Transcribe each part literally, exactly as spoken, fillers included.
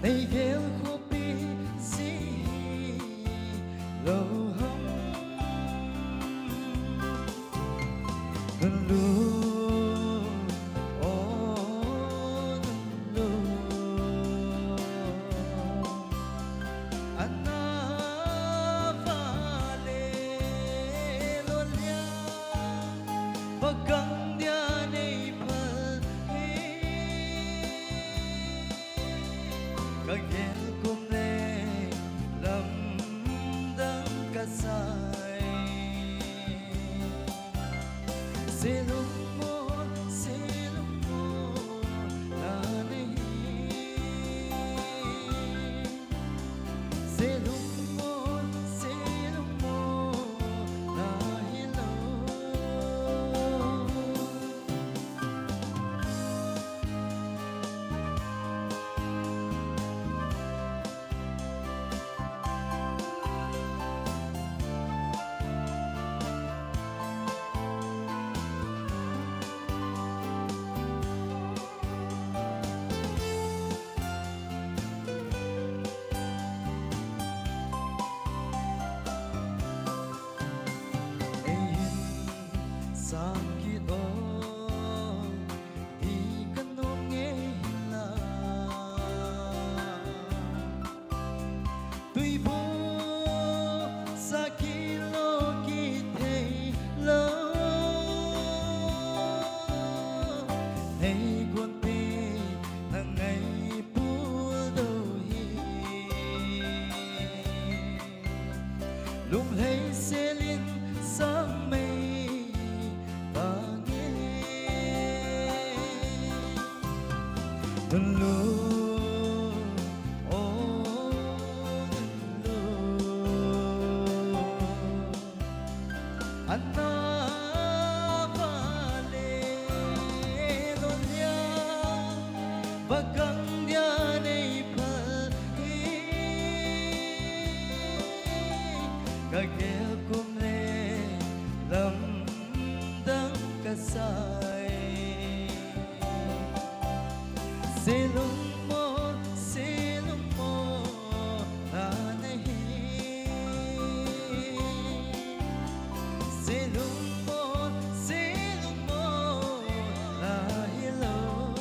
Ei gel khopi ji lou ham. Nunlu o nunlu. Ana vale lo lia. Vakang dia nei phal hi. Ka gel kum le lamdang ka sai. Selung mo, selung mo, na nei. Selung mo, selung mo, na hilou. Ei hin sang kit o, ti ka nom ngei la. Tui bu sa kilo kithei lou. Nei gon te na ngai pul dou hi. Lunglhai selin sang mei bange. Nunlu o nunlu. Ana vale lo lia. Vakang dia nei phal hi. Ka gel kum le lamdang ka sai. Selung mo, selung mo, na nei. Selung mo, selung mo, na hilou.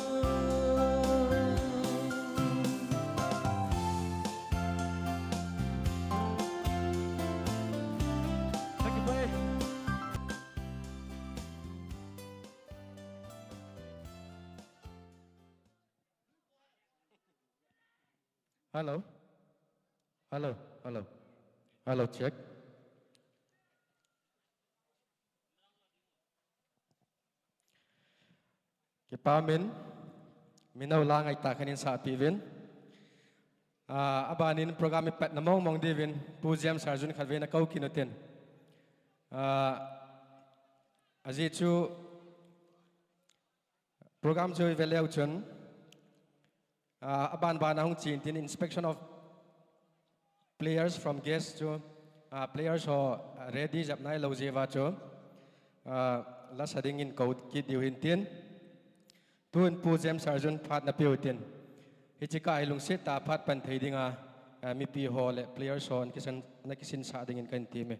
Hello. Hello. Hello. Hello, check. Kipa min, min nau la ngai ta khanin sa pi vin. Ah, abanin program i pat na mong mong di vin, Pu James Arjun khat vin a kau kinu tin. Ah, aji chu program chu i ve leu chun. Ah, aban ban a hung chin tin inspection of players from guests chu, ah, players ho, ah, ready jep nai lou jeh uva chu, ah, la sa dingin kau kit diu hin tin. Tun Pu James Arjun phat na piu tin. Hichi ka ai lungset ta phat pan thei dinga, ah, mipi ho le players ho na kisin, na kisin sa dingin kan ti me.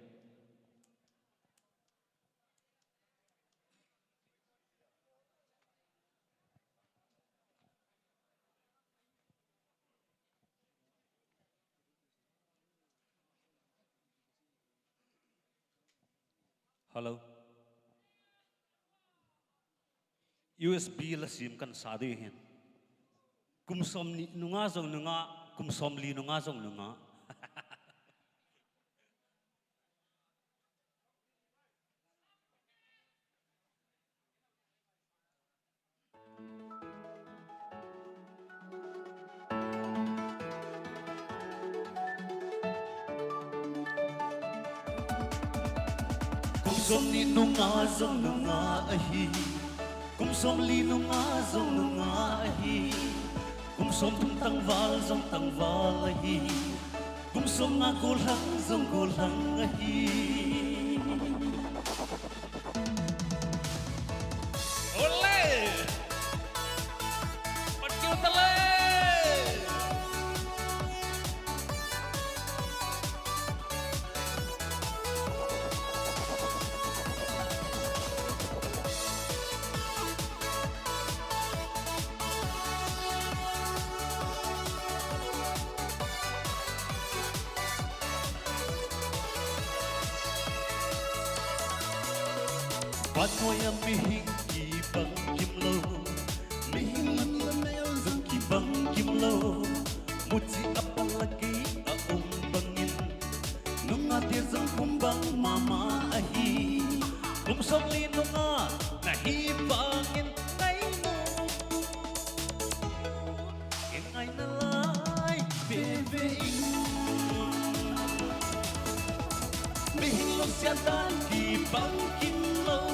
Hello. U S B la sim kan sa di hin. Kum som ni nunga jong nunga, kum som li nunga jong nunga. Kum som ni nunga jong nunga ahi. Kum som li nunga jong nunga ahi. Kum som thum tangval jong tangval ahi. Kum som nga gollhang jong gollhang ahi. Ole! Pat keu tale! Vannoi a mihing kibang kimlou, mihing mun le mel jong kibang kimlou, muchi a pal a gei a um bangin, nungah te jong kum bang mama ahi, kum somli nungah nahi vangin, ngai nu. Ken ngaina lai veve in. Mihing lungsiat dan kibang kimlou,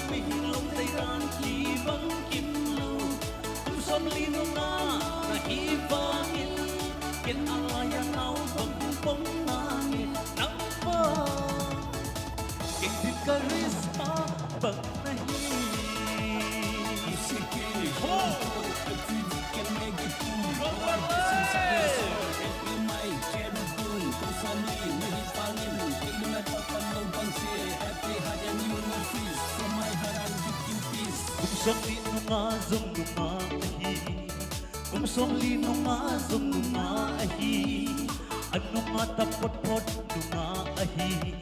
mihing lungdei dan kibang kimlou. Kum somli nungah nahi vangin, ken alai a naobang pong nange, nangma. Kei din charisma bang nahi. Ho! Kum somli nungah jong nungah ahi. Kum somli nungah jong nungah ahi. Anungah taphot phot nungah ahi.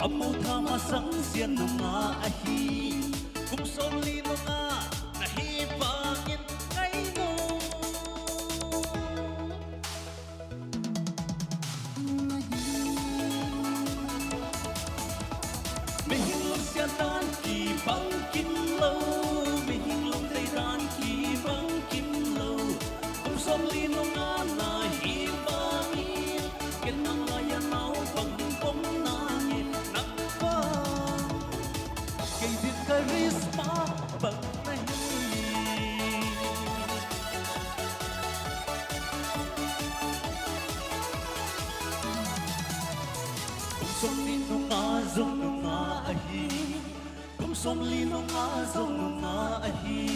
Amu tha masang sia nungah ahi. Kum somli nungah nahi vangin, ngai nu. Mihing lungsiat dan kibang kimlou, mihing lungdei dan kibang kimlou. Kum somli nungah nahi vangin, ken alai a naobang pong nange, nangma. Kei din charisma bang nahi. Kum somli nungah jong nungah ahi. Kum somli nungah jong nungah ahi.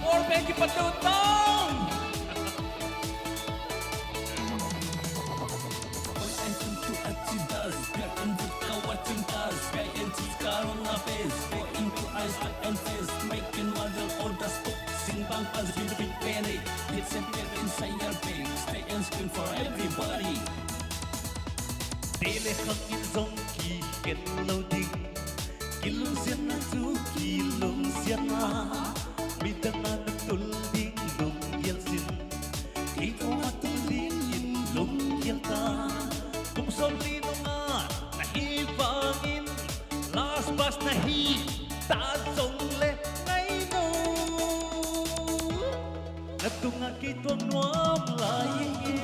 Ball bag kipatutang. Te le khang in jong kikhen lou ding, kilungsetna chu kilungsetna, midang a natul ding lunggel sin, kei koma tul ding in lunggel ta. Kum somli nungah nahi vangin, last bus nahi ta jongle, ngai nu. Natunga kei tong nom lai e.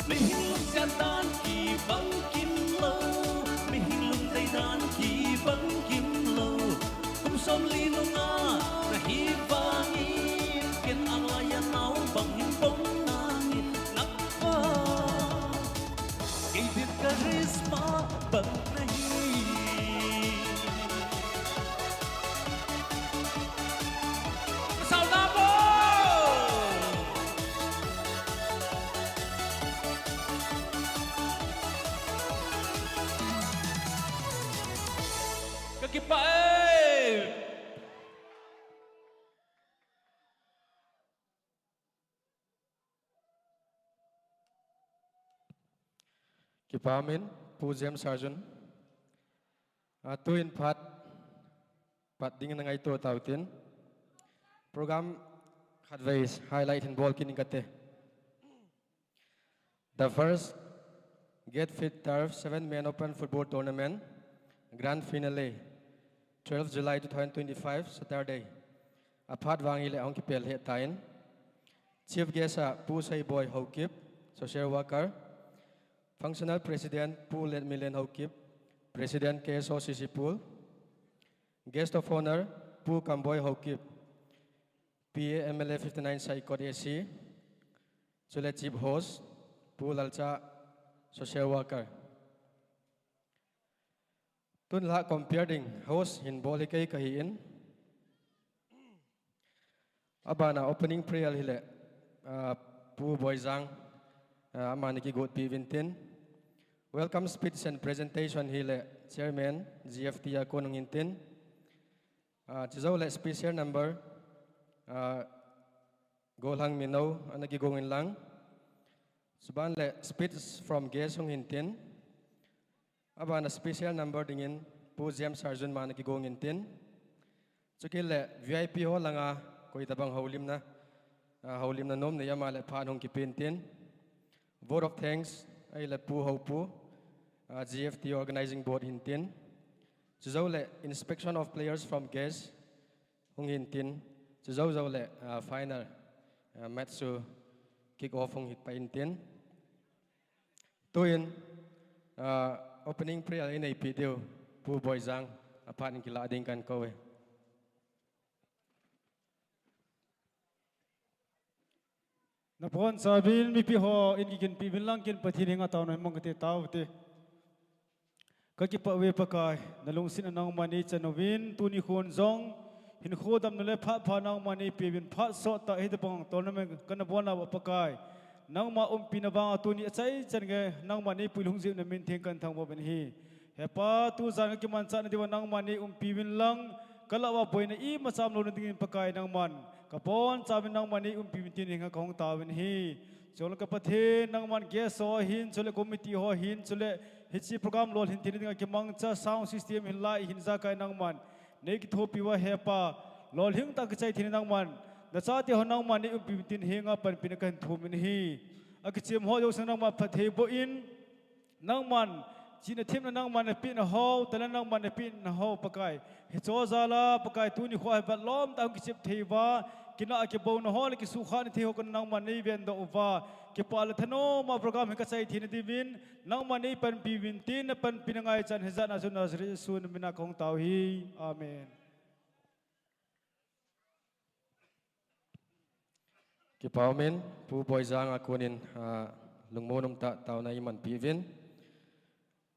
Mihing lungsiat dan kibang kimlou, mihing lungdei dan kibang kimlou. Kum somli nungah nahi vangin, ken alai a naobang hin pong nange, nangma. Kei din charisma bang nahi. Sao na bo. Kakipah e. Kipah umin, Pu James Sarjun. Ah, tuin phat, phat dingin ngaito tautin. Program khatvei highlight hin bol kit ing kate. The first Get Fit Turf seven Men Open Football Tournament Grand Finale, twelve July two thousand twenty-five, Saturday. Aphat vang hile ahung kipel lheh tan. Chief guest a Pu Seiboi Haokip, social worker. Functional President Pu Letmilen Haokip, President K S O C Sibol. Guest of Honor Pu Kamboi Haokip, P A M L A fifty-nine Saikot A C. Chule Chief Host Pu Lalcha, social worker. Tun la compare ding host hin bol hi kei kahi in. Abana opening prayer hile, ah, Pu Boijang, ah, amani kigotpi uvin tin. Welcome speech and presentation hile, Chairman, G F T a kon hung hintin. Ah, chujou le special number, ah, Golhang Minou, ana kigong inlang. Chuban le speech from guest hung hintin. Abana special number dingin, Pu James Sarjun ma ana kigong intin. Chukit le V I P ho langa, koi tabang houlimna, ah, houlimna nom nei ama le phat hung kipe intin. Vote of thanks, ahile Pu Houpu, ah, G F T organizing board hintin. Chujou le inspection of players from guest hung hintin. Chujou jou le, ah, final, ah, match chu kick off hung hit pa intin. Tuin, ah, opening prayer inei pi diu, Pu Boijang, aphat in kila ding kan kou e. Nabonchauvin mipi ho in kiginpi uvin lang ken Pathen henga taona mang kate taute. Kakipah uve Pakai, nalungsetna nangman neichan uvin, tuni khun jong, hinkho damna le phat pha nangman neipeuvin, phat sot tah hitabang tournament kana bolna uva Pakai. Nangma umpina vanga tuni achaichan gei, nangman neipui lhung jeh in namin theng kathangvah uvin ahi. Hepa, tujan kakimanchahna diuva nangman neiumpi uvin lang, kalah uva boina imacha umlouna dingin Pakai nangman, kabonchauvin nangman neiumpi uvin tin henga kahung tauvin ahi. Chule ka Pathen nangman guest ho hin, chule committee ho hin, chule hiche program lolhin theina dinga kimangcha sound system hin light hin ijakai nangman neikithopi uva Hepa, lolhing tah kichai theina nangman, nachate ho nangman neiumpi uvin tin henga panpina kahin thum in ahi. Akichem ho jouse nangman phatthei boh in, nangman, chihna themna nangman napehna ho, talent nangman napehna ho, Pakai. Hiche jal a, Pakai, tuni kho hi vatlom tah hung kichep thei uva, kinah a kibouna ho le kisuhkhahna thei ho kona nangman neivendoh uva, kipah le thanopma program hi kachai theina diuvin, nangman neipanpi uvin tin, napanpina ngaichan hijat na chu Nazareth Jesu namina kahung tau ahi. Amen. Kipah umin, Pu Boijang a konin, ah, lungmon umtah taona imanpi uvin.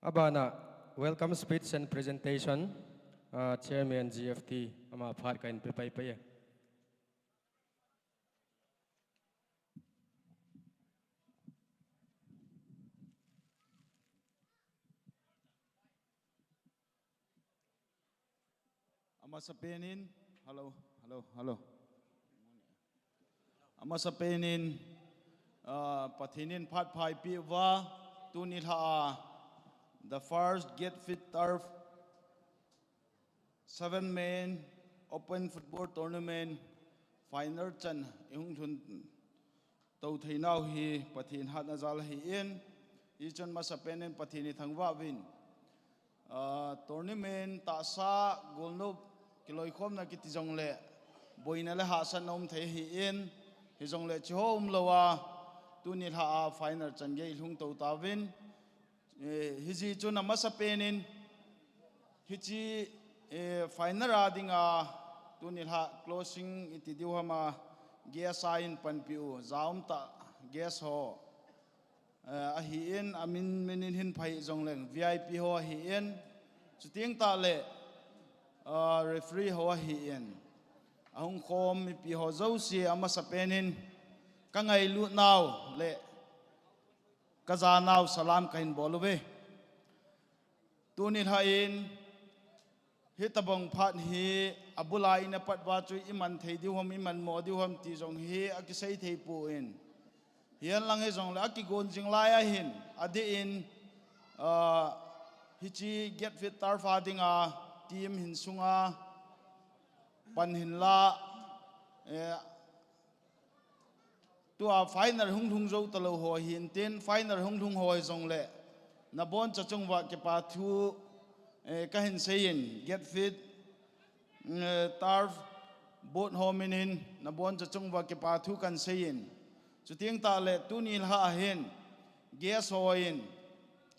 Abana, welcome speech and presentation, ah, Chairman G F T, ama phat kahin pe paipai e. Amasapen in, hello, hello, hello. Amasapen in, ah, Pathen in phat pha eipeh uva, tuni lha a, the first Get Fit Turf seven man open football tournament final chan ihung lhun tou theinau hi Pathen hatna jal ahin, hichun amasapen in Pathen ithangvah uvin. Ah, tournament tahsa golnop kiloikhomna kiti jongle, boina le hahsatna um thei ahin, hijongle hiche ho umlouva, tuni lha a final chan gei ilhung tou tauvin, Eh, hijeh chun amasapen in, hiche, eh, final a dinga, tuni lha closing iti diu ham a, guest a eipanpiu, jaum tah guest ho, eh, ahin, amin, min in hin pha jongleng, V I P ho ahin, chuteng tah le, ah, referee ho ahin, ahung khom mipi ho jouse amasapen in, kangailut nau le, kajanau salam kahin bol uve. Tuni lha in, hitabang phat hi, abul a ina pat uva chu iman thei diu ham, iman mo diu ham ti jong hi akisei thei poi. Hihen lang hijongle akigon jing lai ahin, adeh in, ah, hiche Get Fit Turf a dinga, team hin sunga, pan hin la, eh, tua final hung lhung jou talou ho hintin, final hung lhung ho hijongle, naboncha chunguva kipa thu, eh, kahin seiyin, Get Fit, eh, Turf board ho min in, naboncha chunguva kipa thu kahin seiyin. Chuteng tah le, tuni lha a hin, guest ho in,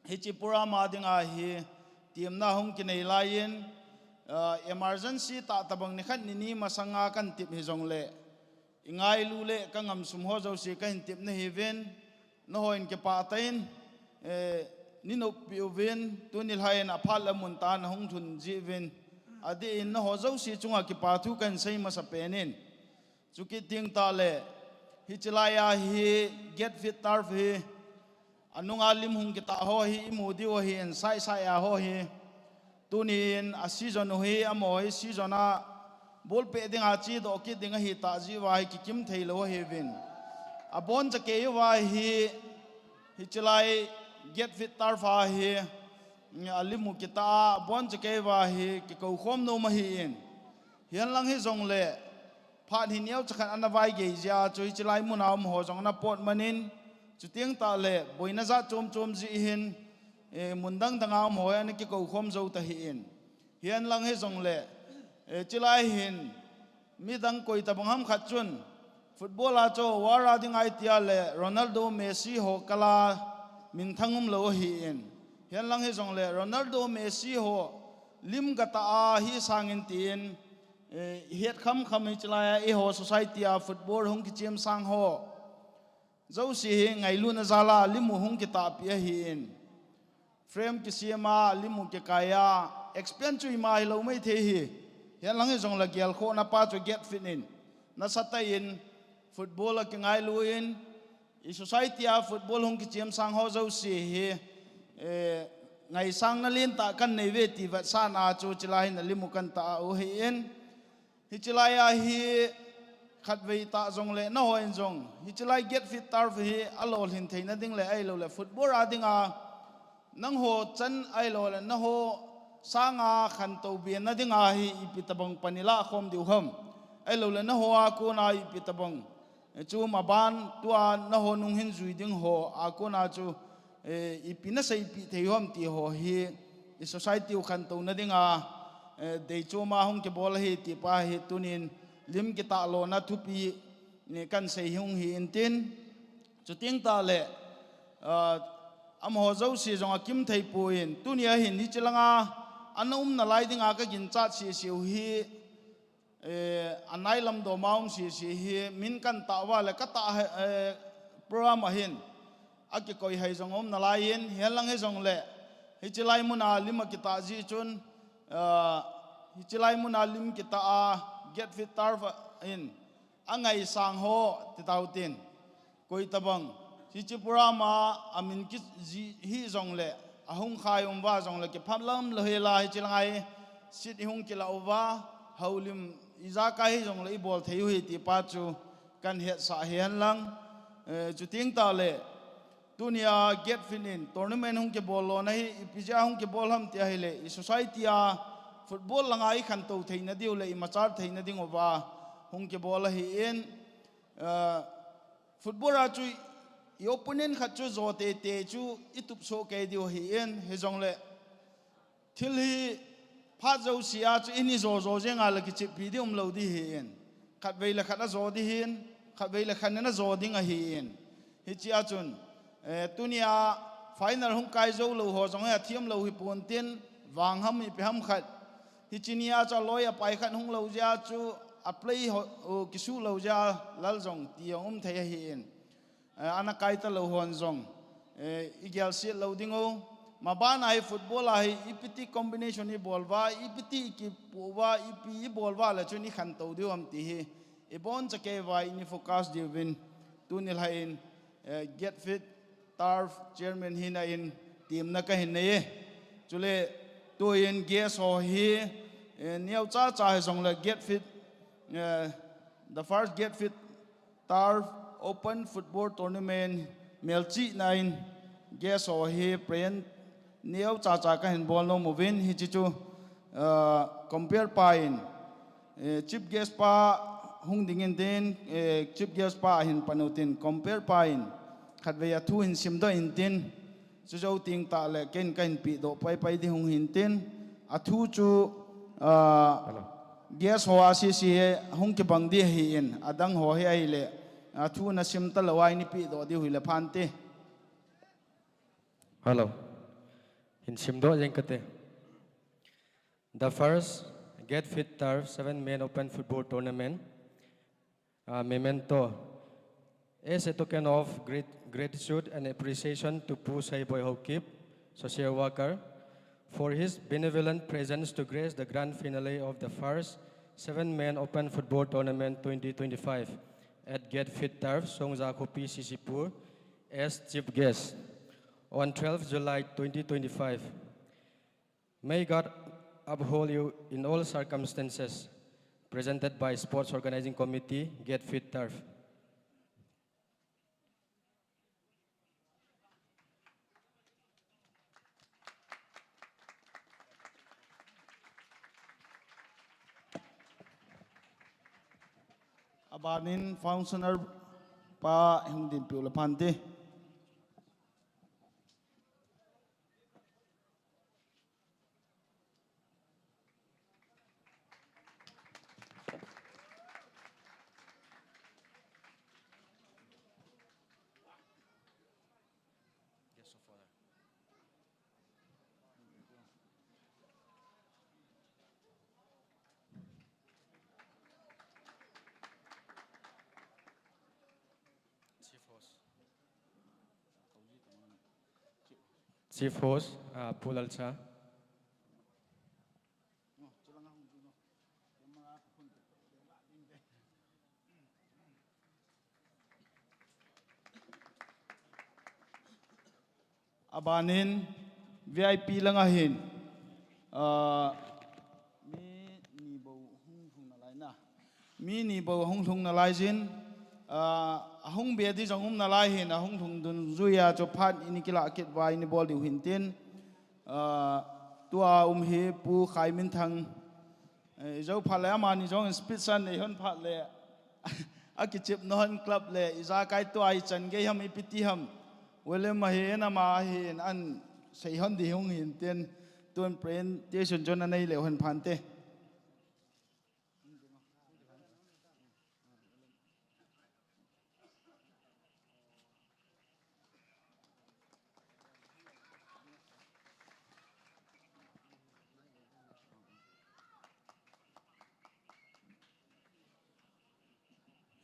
hiche program a dinga hi, temna hung kinei laiyin, ah, emergency tah tabang nikhat nini masanga kahin tep hijongle, ingailu le kangam sum ho jouse kahin tepna ahiuvin, nahon kipah tah in, eh, neinoppi uvin, tuni lha in aphat le amun tah a nahung lhun jeh uvin, adeh in naho jouse chunga kipa thu kahin sei masapen in. Chukit teng tah le, hiche lai a hi Get Fit Turf hi, anunga lim hung kitah ho hi, imu diu ahin, side side a ho hi, Tunin a season u hi amaho hi season a ball peh dinga chedoh kit ding ahi tah jeh uva hi kikim thei lou ahiuvin. A boncha kei uva hi hichelai Get Fit Turf a hi a lim u kitah a, a boncha kei uva hi kikou khom nom ahin. Hihen lang hijongle phat hi neocha khat ana vaigei jeh a chu hichelai mun a umho jong ana pot man in, chuteng tahle boina jat chom chom jeh hin, eh, mun dang dang a umho hi ana kikou khom jou ta ahin. Hihen lang hijongle, eh, chelai hin midang koi tabang ham khat chun football a chu war a ding ahi tia le Ronaldo, Messi ho kal a minthang um lou ahin. Hihen lang hijongle Ronaldo, Messi ho lim gatah a hi sangin tin, eh, het kham kham hichelai a eiho society a football hung kichem sang ho jouse hi ngailutna jal a lim u hung kitahpi ahin. Frame kisem a, lim u kikai a, expense chu ima hilou maithei hi. Hihen lang hijongle gelkhohna pa chu Get Fit in nasatah in football a kingailu in, i society a football hung kichem sang ho jouse hi, eh, ngaisangna lentah kanei uve ti vetsahna chu chelai hin a lim u kan tah u ahin. Hichelai a hi khatvei tah jongle nangho in jong hichelai Get Fit Turf hi alolhin theina ding le ahiloule football a dinga nangho chan ahiloule nangho sanga khantou bena dinga hi ipi tabang pan ilah khom diu ham, ahiloule nangho a kona ipi tabang, eh, chu maban tua nangho nung hin jui ding ho a kona chu, eh, ipi naseipeh thei u ham ti ho hi i society u khantouna dinga, eh, deichom a hung kibol ahi ti pa hi tunin lim kitah lona thupi, eh, kan sei hung hi intin. Chuteng tahle, ah, amaho jouse jong akim thei poi in, tunia hin hiche langa ana umna lai dinga kaginchat sese u hi, eh, anailam doma um sese hi min kan tah uva le katah, eh, program a hin akikoi hei jong aumna lai in, hihen lang hijongle hichelai mun a lim akitah jeh chun, ah, hichelai mun a lim kitah a Get Fit Turf in angaisang ho ti tautin. Koi tabang hiche program a amin kijih hih jongle, ahung khai um uva jongle kiphalam lou hel a hiche langa hi seat ihung kilah uva, houlim ijakai hijongle ibol thei u ahi ti pa chu kan hetsah hihen lang. Eh, chuteng tahle tunia Get Fit in tournament hung kibol lona hi ipi jeh a hung kibol ham ti ahile i society a football langa ikhantou theina diu le imachal theina dinguva hung kibol ahin, eh, football a chu i opponent khat chu jo teitei chu itup soh kei diu ahin, hijongle thil hi phat jouse a chu ini jo jo jenga le kicheppi ding umlou ding ahin. Khatvei le khat ajo ding ahin, khatvei le khat in ajo ding ahin. Hichea chun, eh, tunia final hung kai jou lou ho jong hi athem lou hipon tin, vang ham ipi ham khat. Hiche nia chu aloi apai khat hung lou jeh a chu a play ho, uh, kisuh lou jeh a lal jong ti jong um thei ahin. Eh, ana kai talou hon jong, eh, igelset lou dingu. Mabana hi football a hi ipiti combination ibol uva, ipiti ikipoh uva, ipi ibol uva le chun ikhantou diu ham ti hi iboncha kei uva ini focus diuvin tuni lhah in, eh, Get Fit Turf chairman hina in temna kahin nei e. Chule tuin guest ho hi, eh, neocha cha hijongle Get Fit, eh, the first Get Fit Turf Open Football Tournament melchihna in guest ho hi present neocha cha kahin bol nom uvin hiche chu, ah, compere pa in, eh, chief guest pa hung ding intin, eh, chief guest pa ahin pan utin compere pa in khatvei athu hin simdoh intin. Chujou teng tahle ken kahin pehdoh paipai ding hung hintin. Athu chu, ah, guest ho a sese hung kibang ding ahin, adang ho hi ahile athu nasim talou a ini pehdoh diu hile phante. Hello. Hin simdoh jeng kate. The first Get Fit Turf seven Men Open Football Tournament, uh, memento. As a token of grat-, gratitude and appreciation to Pu Saiboi Haokip, social worker, for his benevolent presence to grace the grand finale of the first seven Men Open Football Tournament twenty twenty-five at Get Fit Turf, Songja Khopi, C C Pur, as chief guest on twelfth July twenty twenty-five. May God Uphold you in all circumstances. Presented by Sports Organizing Committee, Get Fit Turf. Abanin functional pa hung dinpiu le phante. Chief host, uh, Pu Lalcha. Abanin V I P langa hin, ah, mi ni bou hung lhung nalai na. Mi ni bou hung lhung nalai jin, ah, ahung be di jong um nalai hin, ahung lhung dungjuia chu phat ini kilah kit uva ini bol diu hintin, ah, tua um hi Pu Khaiminthang, eh, ijou phat le amani jong speech an nei hon phat le, akichep nahon club le, ijakai tua ichan gei ham ipi ti ham. William ahin ama ahin an sei hon di hung hintin, tun presentation chun anei leu hen phante.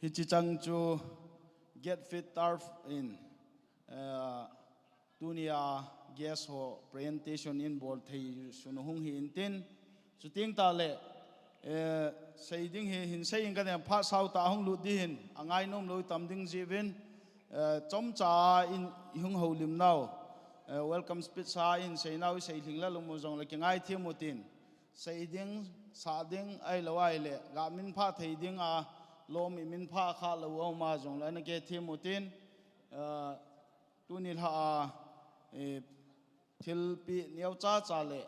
Hiche chang chu Get Fit Turf in, eh, tunia guest ho presentation in bol thei sun hung hintin, chuteng tah le, eh, sei ding hi hin sei in kanem phat sao tah hung lut di hin, angai nom lou tam ding jiuvin, eh, chomcha in ihung houlim nau, eh, welcome speech a in sei nau isei lhing la lum u jong le kingai them utin, sei ding, sah ding, ahilou ahile, ga min pha thei ding a, lom imin pha kha lou a um a jong le ana ke them utin, eh, tuni lha a, eh, thilpi neo cha cha le,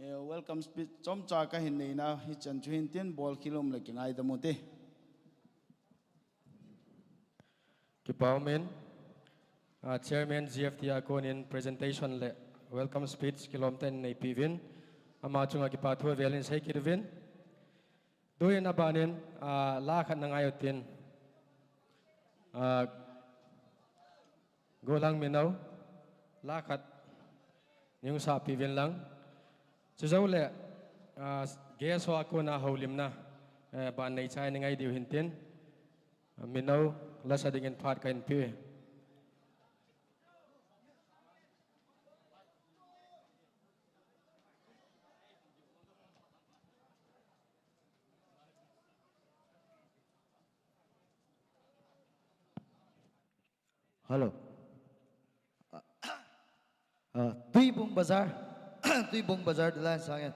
eh, welcome speech chomcha kahin neina hichan chu hintin bol khel um le kingaidam ute. Kipa umin, ah, Chairman G F T a konin presentation le welcome speech kilom tah in neipeuvin, ama chunga kipa thu avel in sei kit uvin. Tuin abanin, ah, la khat na ngai utin, ah, Golang Minou, la khat nei hung sahpeh uvin lang. Chujou le, ah, guest ho a kona houlimna, eh, ban neichai na ngai diu hintin. Ah, Minou, la sa dingin phat kahin pe. Hello. Ah, ah, Tuibung Bazar. Tuibung Bazar, the line sang yan.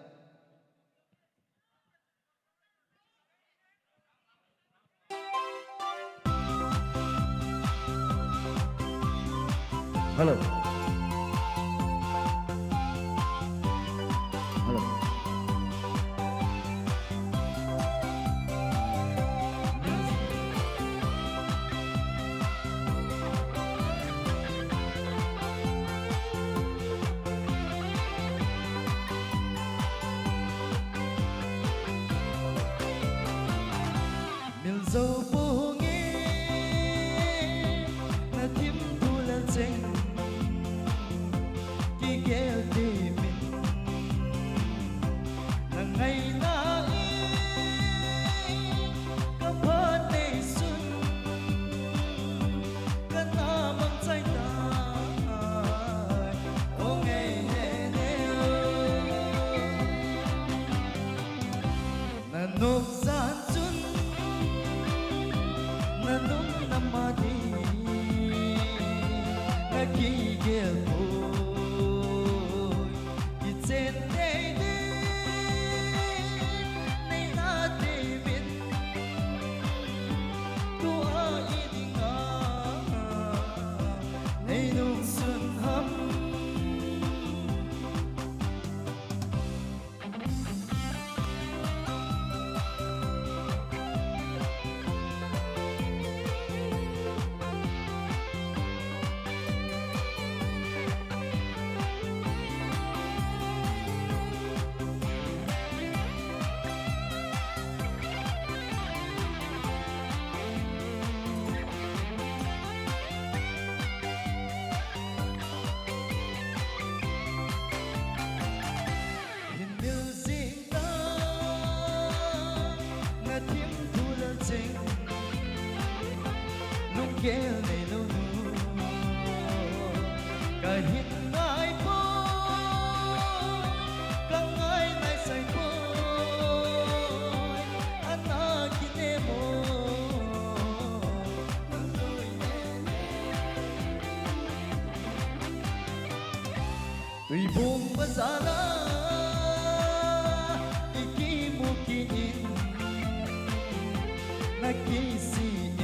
Hello. Hello. Milzo pung e, na thim thu lal cheng, kigel te min, na ngaina e, ka phat nei sun, ka na mang chai ta, o ngei he ne o. Na nop jan chun, na nung na mani, na kigel poi, kichen tei ding. Kel nei lou nu, ka hin ngai poi, ka ngai nai sai poi, ana kinem o. Tuibung bazar a i kimu kit in, na kisi in.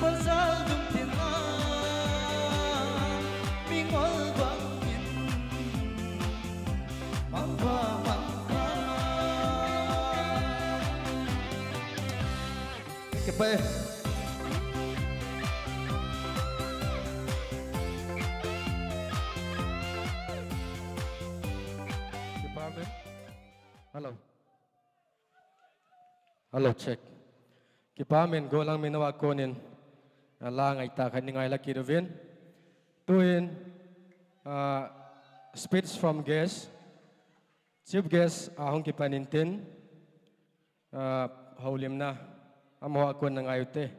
Bazar dung tin a, mi ngol bang in, mang ba mang ba. Kipa e. Kipa amen. Hello. Hello, check. Kipa amen, gollhang min a kon in, ah, la ngaitah khat nei ngai la kit uvin. Tuin, ah, speech from guest, chief guest, ah, hung kipan in tin, ah, houlimna, amaho a kon na ngai ute.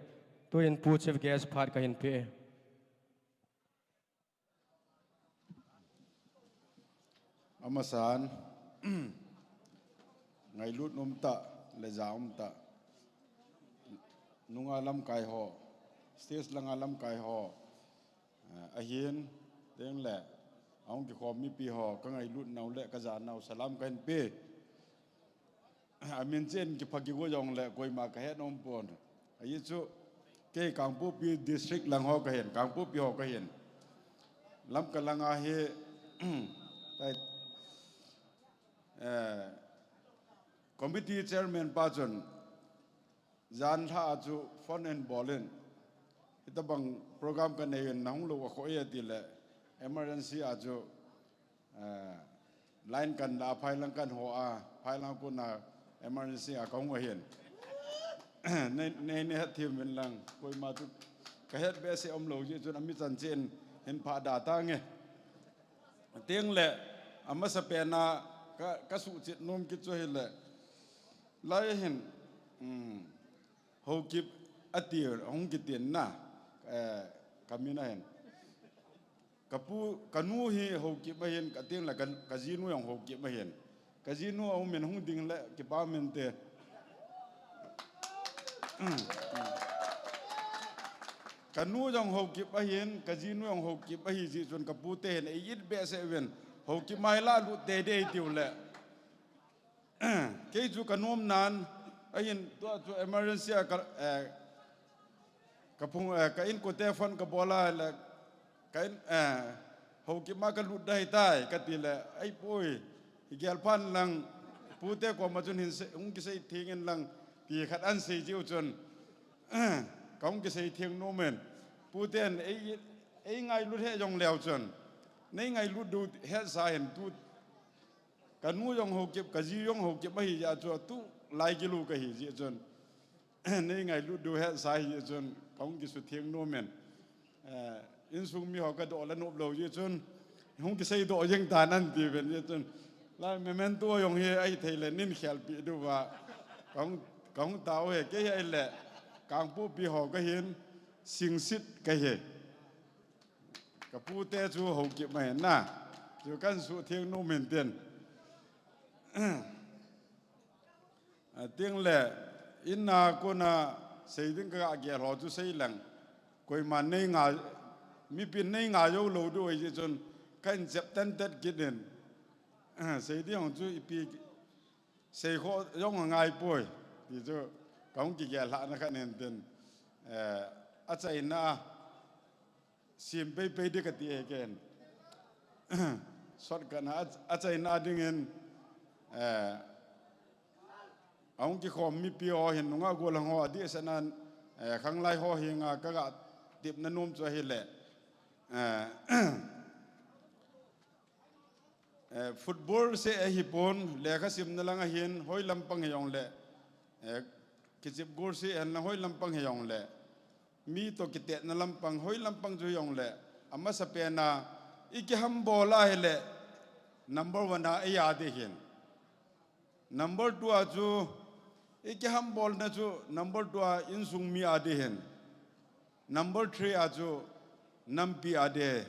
Tuin Pu Chief Guest phat ka hin pe. Amasan, ngailut um tah, le ja um tah. Nunga lamkai ho, stage langa lamkai ho, eh, ahin, teng le, ahung kikhom mipi ho, ka ngailut nau le, ka ja nau, salam ka hin pe. Amin chen kipha kigo jong le koima ka het nom pon. Ahi chu kei Kangpokpi district lang ho ka hin, Kangpokpi ho ka hin. Lamka langa hi, tai, eh, committee chairman pa chun, jan lha a chu phone in bol in, hitabang program ka nei in, na hung lou a kho e ti le, emergency a chu, eh, line kan la, phai lang kan ho a, phai lang kon a emergency a ka hung ahin. Nei, nei, nei het thim in lang, koima chu ka het behseh um lou jeh chun, ami chan chen hin pha da tange. Teng le, amasa pen a ka, ka suhchet nom kit chu hi le, lai hin, um, Haokip a ti, hung kitin na, eh, ka min ahin. Ka pu, ka nu hi Haokip ahin, ka teng le ka, ka jinu jong Haokip ahin. Ka jinu a um in hung ding le kipa mente. Ka nu jong Haokip ahin, ka jinu jong Haokip ahi jeh chun ka pute hin ei it behseh uvin, Haokip mai la lut teitei tiu le. Kei chu ka nom nan, ahin tua chu emergency a ka, eh, ka phung, eh, ka inkote phone ka bol a le, ka in, eh, Haokip ma ka lut dai tai, ka ti le, ai poi, hi gel phan lang, pute koma chun hin sei, hung kisei theng in lang, ti khat an sei jiu chun, ka hung kisei theng nom in, puten ei, ei ngailut he jong leu chun, nei ngailut diu he sa hin tu, ka nu jong Haokip, ka ji jong Haokip ahi jeh chun, tu lai kilu ka hi jeh chun. Nei ngailut diu he sa hi jeh chun, ka hung kisutheng nom in. Eh, insung mi ho ka doh la nop lou jeh chun, hung kisei doh jeng tan an ti ven jeh chun. Lai memento jong hi ahi thei le nin khelpi diu va. Ka hung, ka hung tao he, kei hi le, Kangpokpi ho ka hin, Singsit ka hi. Ka pute chu Haokip mai na. Chu kan sutheng nom in tin. A, teng le, in a kona sei ding ka gel ho chu sei leng. Koima nei nga, mipin nei nga jou lou diu ahi jeh chun, kan jep tan tet kit in. Sei ding hong chu ipi, sei kho jong ngai poi. Ti chu, ka hung kigel lhah na khat nen tin. Eh, achaina, Sim peipei di ka ti e ken. Shortcut na a, achaina dingin, eh, ahung kikhom mipi ho hin nunga gollhang ho adeh sehna, eh, khanglai ho henga ka ga tepna nom chu ahi le. Eh, Eh, football seh ahi pon, lekha simna lang ahin, hoi lampang hi jong le, eh, kichep gol seh hen lang hoi lampang hi jong le, mi to kitetna lampang, hoi lampang chu hi jong le, amasa pen a, i kihambol a hi le, number one a, ei a ding hin. Number two a chu, i kihambol na chu number two a insung mi a ding hin. Number three a chu nampi a ding.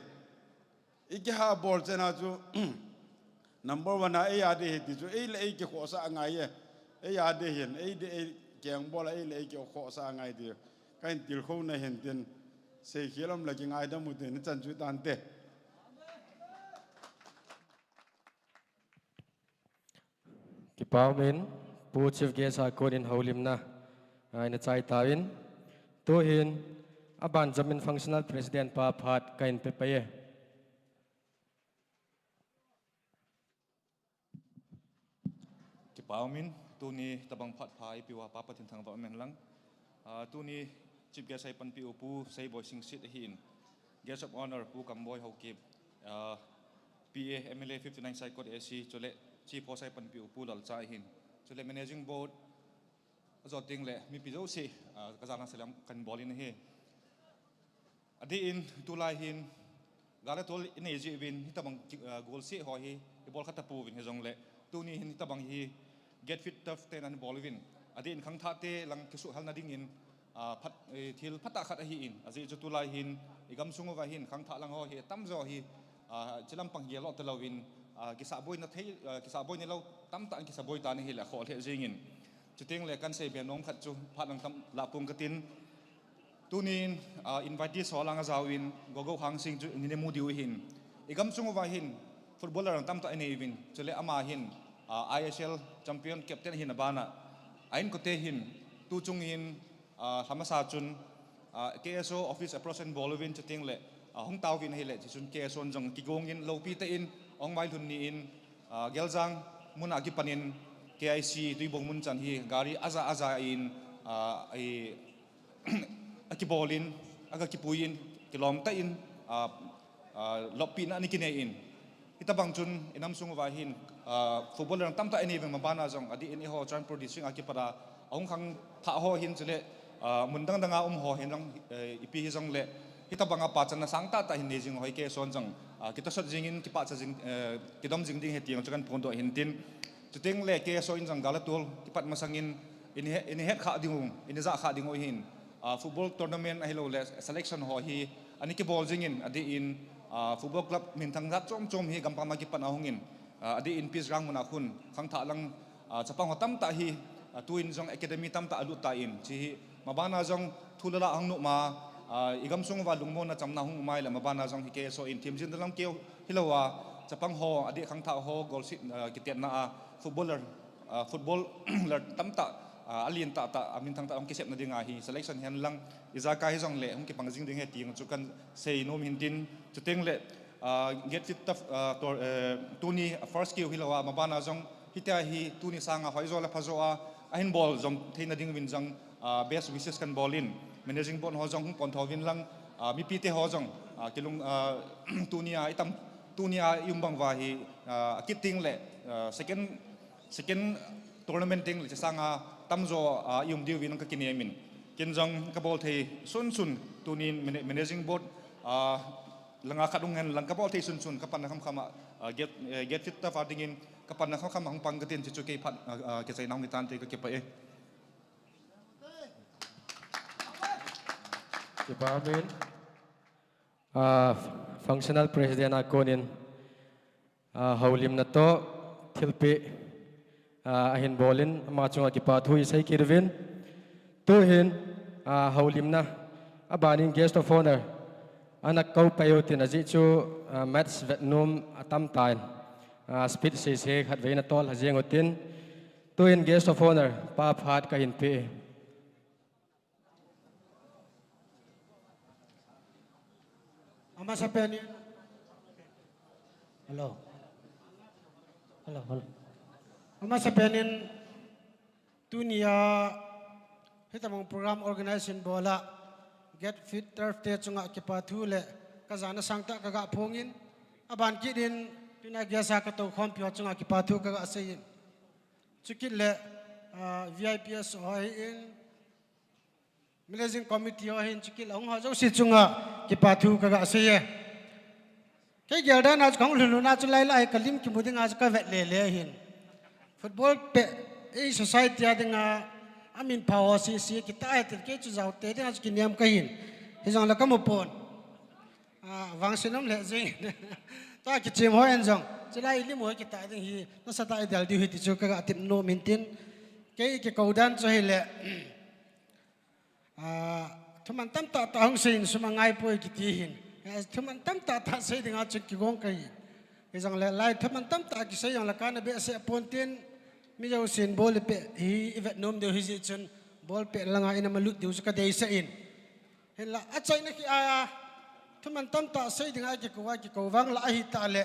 I kihabol chena chu number one a ei a ding hi ti chu ei le ei kikhohsah angai e. Ei a ding hin, ei ding ei keng bol a ei le ei kikhohsah angai ti. Ka hin tilkhou na hin tin. Seikhel um le kingaidam u tin chan chu tante. Kipa umin, Pu Chief Guest a konin houlimna, a, ina chai tauvin. Tuhin, aban jomin Functional President pa phat ka hin pe pai e. Kipa umin, tuni tabang phat pha ipi uva Pa Pathen thangvah umen lang. Ah, tuni Chief Guest a ipanpi u Pu Seiboi Singsit ahin. Guest of Honor Pu Kamboi Haokip, ah, P A, M L A fifty-nine Saikot A C, chule Chief Host a ipanpi u Pu Lalcha ahin. Chule Managing Board, ajou teng le mipi jouse, ah, kajana salam kahin bol in ahi. Adeh in tulai hin, gal le tol inei jiuvin, hitabang ki, ah, golseh ho hi, ibol kha tapouvin hijongle, tuni hin hitabang hi, Get Fit Turf te nan bol uvin. Adeh in khangthah te lang kisuhhalna dingin, ah, phat, eh, thil phatah khat ahin, ajeh chu tulai hin, igamsung uva hin, khangthah lang ho hi, atamjo hi, ah, chilampang gel lou talouvin, ah, kisahboina thei, ah, kisahboina lou, tamtah in kisaboi tan ahile, akhoh lheh jengin. Chuteng le kahin seibe nom khat chu, phat lang tam lah pong katin, Tunin, ah, invitees ho lang ajaovin, Gogo Hangsing chu nina mu diu ahin. Igamsung uva hin, footballer tamtah inei uvin, chule ama hin, ah, I S L champion captain ahin abana. A inkote hin, tuchung hin, ah, lhamasa chun, ah, K S O office approach ahin bol uvin chuteng le, ah, hung taovin ahile, chuchun K S O in jong kigongin lopi tah in, ahung vailhun ni in, ah, Geljang muna kipanin K I C Tuibong mun chan hi gari aja aja in, ah, i, akibolin, aga kipuiyin, kilom tah in, ah, ah, loppina ana kinei in. Hitabang chun, inam sung uva hin, ah, footballer tamtah inei uvin mabana jong, adeh in eiho Churachandpur district a kipat a, ahung khangthah ho hin chule, ah, mun dang dang a um ho hin jong, eh, ipi hijongle, hitabang a pachatna sangtah tah hin nei jing ho hi K S O in jong, ah, kitahsan jingin, kipachat jing, eh, kidom jing ding ahi ti jong chu kahin phongdoh ahin tin. Chuteng le K S O in jong gal le tol kipat masangin, ina he, ina het kha ding u, ina jah kha ding u hin, ah, football tournament ahilou le selection ho hi, ana kibol jingin, adeh in, ah, football club minthang jat chom chom hi gampam a kipat a hungin, ah, adeh in pitch ground muna khun, khangthah lang, ah, chapang ho tamtah hi, ah, tuin jong academy tamtah alut tan, hiche hi, mabana jong thu le la ahung nop ma, ah, igamsung uva lungmonna chamna hung um ahile mabana jong hi K S O in themjin dalam keu hilou a, chapang ho, adeh khangthah ho, golseh, ah, kitetna a, footballer, ah, footballer tamtah, ah, alen tah tah, ah, minthang tah hung kisepna dinga hi selection hen lang, ijakai hijongle, hung kipang jing ding ahi ti jong chu kahin sei nom ahin tin, chuteng le, ah, Get Fit Turf, ah, tor, eh, tuni, ah, first keu hilou a, mabana jong, hitia hi tuni sanga hoijo le phajo a, ahin bol jom theina ding uvin jong, ah, best wishes kahin bol in, managing board ho jong hung pon tho uvin lang, ah, mipite ho jong, ah, kilung, ah, tunia itam, tunia i um bang uva hi, ah, akit teng le, ah, second, second tournament teng le hiche sanga tamjo, ah, i um diuvin kakinem in. Ken jong kabol thei sunsun tunin mana-, managing board, ah, langa khat hung hen lang kabol thei sunsun, kapanna khamkham a, ah, Get, eh, Get Fit Turf a dingin kapanna khamkham a hung pang katin, hichu kei phat, ah, ah, kichaina hung hitante, kakipah e. Kipa umin. Ah, functional president a konin, ah, houlimna toh thilpeh, ah, ahin bolin, ama chunga kipa thu isei kit uvin. Tuhin, ah, houlimna, abanin guest of honor ana kou pai utin, ajeh chu, ah, match vetnom atam tan, ah, speech seisei khatvei ana tol lha jeng utin. Tuhin guest of honor pa phat kahin pe e. Amasapen in. Hello. Hello, hello. Amasapen in tunia hitabang program organization bola Get Fit Turf te chunga kipa thu le kajana sangtah kaga phongin, aban kit in tunia guest a katou khompi ho chunga kipa thu kaga seiyin. Chukit le, ah, V I Ps ho ahin, managing committee ho ahin, chukit le hung ho jouse chunga kipa thu kaga seiye. Kei gel dan a chu kahung lhun lhun a chu lai lai kalim kimu ding a chu kavet le le ahin. Football pet, ei society a dinga, amin pha ho sese, kita he tin kei chu jaote dinga chu kiniam kahin. Hijongle kamu pon. Ah, vangsin um lheh jeng. Tua kichem ho in jong. Chulai ilim ho kita ding hi, nasatah a idel diu hi ti chu kaga tep nom in tin. Kei kikou dan chu hile. Ah, thuman tamtah tah hung seiyin sum angai poi kiti hin. Ah, thuman tamtah tah sei dinga chun kigong kahi. Hijongle lai thuman tamtah kisei jongle kana behseh pon tin, mi jousen ball ipet hi ivet nom diu hijeh chun ball pet langa ina malut diu chu kadeisah in. Hinla achaina khi a, thuman tamtah sei dinga kikou a kikou vang la ahitah le,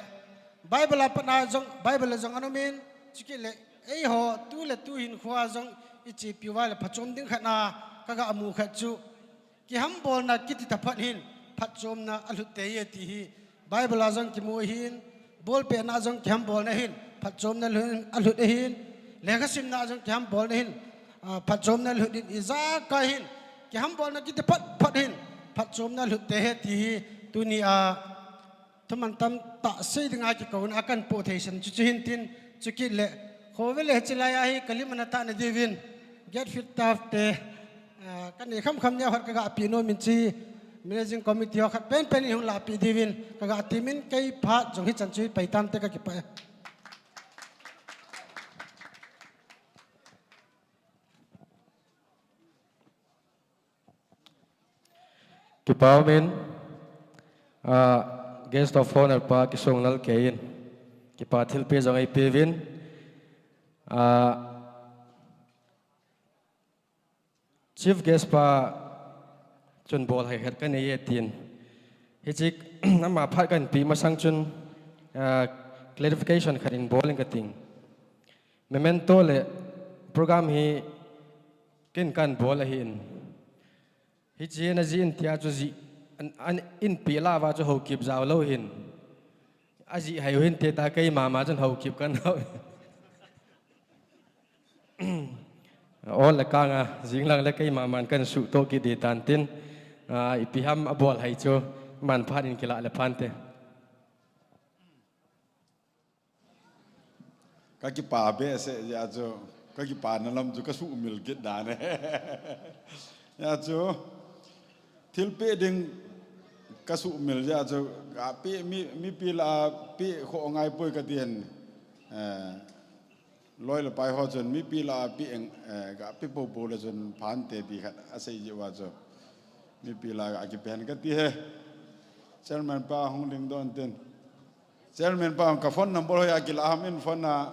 Bible a pat a jong, Bible a jong ana um in, chukit le, eiho tu le tu hinkho a jong ichepi uva le phachom ding khat na kaga mu khat chu, kihambolna kiti taphot hin phatchomna alhut tei e ti hi Bible a jong kimu ahin, ball petna jong kihambolna hin phatchomna alhut, alhut ahin, lekha simna jong kihambolna hin, ah, phatchomna alhut in, ijakai hin kihambolna kiti phot phot hin phatchomna alhut tei e ti hi tuni a thuman tamtah sei dinga kikouna a kahin poh thei san chu chu hin tin, chukit le, khovel le chulai a hi kalim ana tahna diuvin, Get Fit Tough te, ah, kanei kham kham neo khat kaga pe nom in chu, managing committee ho khat pen pen in hung lahpeh diuvin kaga temin, kei phat jong hichan chu hi pai tante, kakipah e. Kipa umin, ah, guest of honour pa Kisonglal kei in kipa thilpeh jong eipeuvin, ah, chief guest pa chun ball hai khat kanei e tin. Hiche ama phat kahin pe masang chun, ah, clarification khat in bol inge kating. Memento le program hi ken kahin bol ahin. Hiche najih in tia chu jih, an, an in peh lah uva chu houkip jao lou hin. Ajih hai u hinte tia keima ma chun houkip kahin hou. Ol le kang a, jing lang le keima man kahin suhtoh kit ding tan tin, ah, ipi ham abol hai chu, man phat in kilah le phante. Kakipa behseh jeh a chu, kakipana lam chu kasuhmil kit dan e. Hijeh a chu, thilpeh ding kasuhmil jeh a chu, gapeh mi, mipi lah a peh khoh ngai poi kati hen. Eh, loi le pai ho chun mipi lah a peh eng, eh, gapeh poupou le chun phante ti khat asei jeh uva chu, mipi lah a gakipe hen kati e. Chairman pa hung ding don tin. Chairman pa, ka phone number hoiya kilah ham in phone a.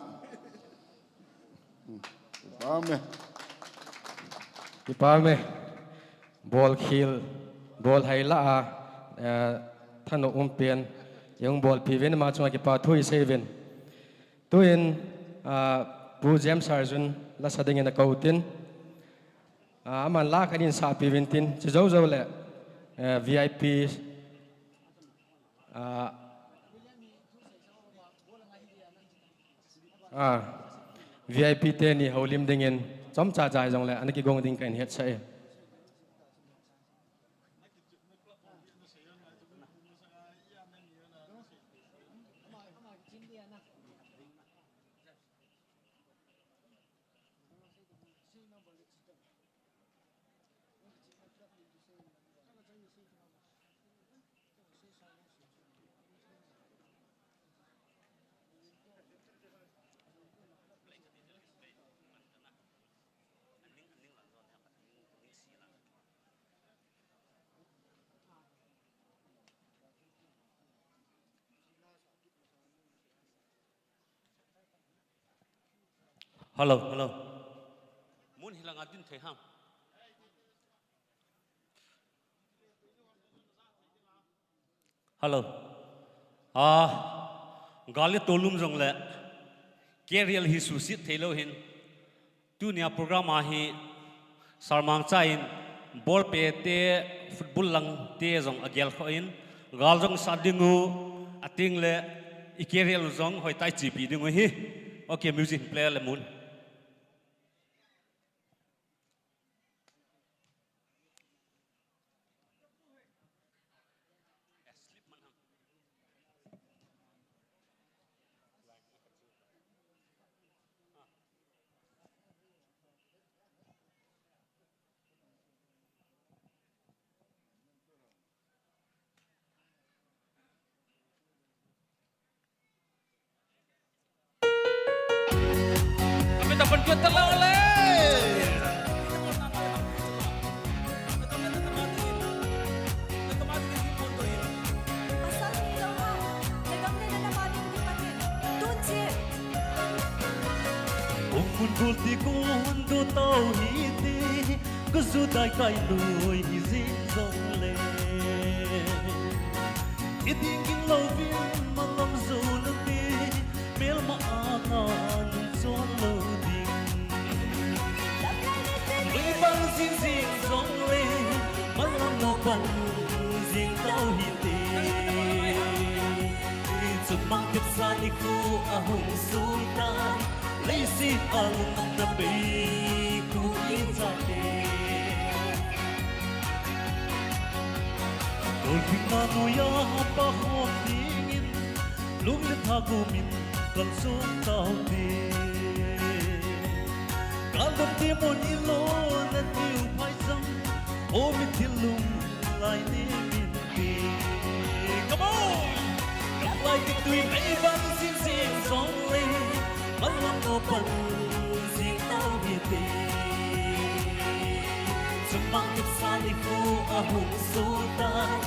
Kipa ume. Kipa ume. Ball khel, ball hai lah a, eh, thanom um pen, jong bolpi uvin, ama chunga kipa thu isei uvin. Tuin, ah, Pu James Sir chun la sa dingin akou tin, ah, aman la khat in sahpi uvin tin, chujou jou le, eh, V I P, ah, Ah, V I P teni houlim dingin chomcha cha hijongle ana kigong ding kahin hetsah e. Hello, hello. Mun hilanga din thei ham. Hello. Ah, gal le tolum jongle, K R L hi suhset theilou hin. Tunia program a hi, Sir Mangcha in, ball pet te, football lang te jong agel khoh in, gal jong sa ding u, ating le, i K R L jong hoitah a ichepi ding u hi. Okay, music player le mun. Kita lang ulit! Ong mun bul ti kon do tau hite, ka Juda kai lui hi jing jong le. I ding ging louvin malam jou nate, melma a ngan chon lou ding. Lui bang jing jing jong le, malam no pan jing tau hite. Chun mang kipsa nikho ahung sun tai, leiset a lungmong na bei Kuki chate. Tolpina noiya pa hom dingin, lung le tha gumin kalson taute. Kaldom ti mun ilona tiu phaisam, o mithi lunglai ni min ti. Come on! Kaplai ti tui mei bang jing jing jong le, malam no pan jing tau hite. Chun mang kipsa nikho ahung sun tai,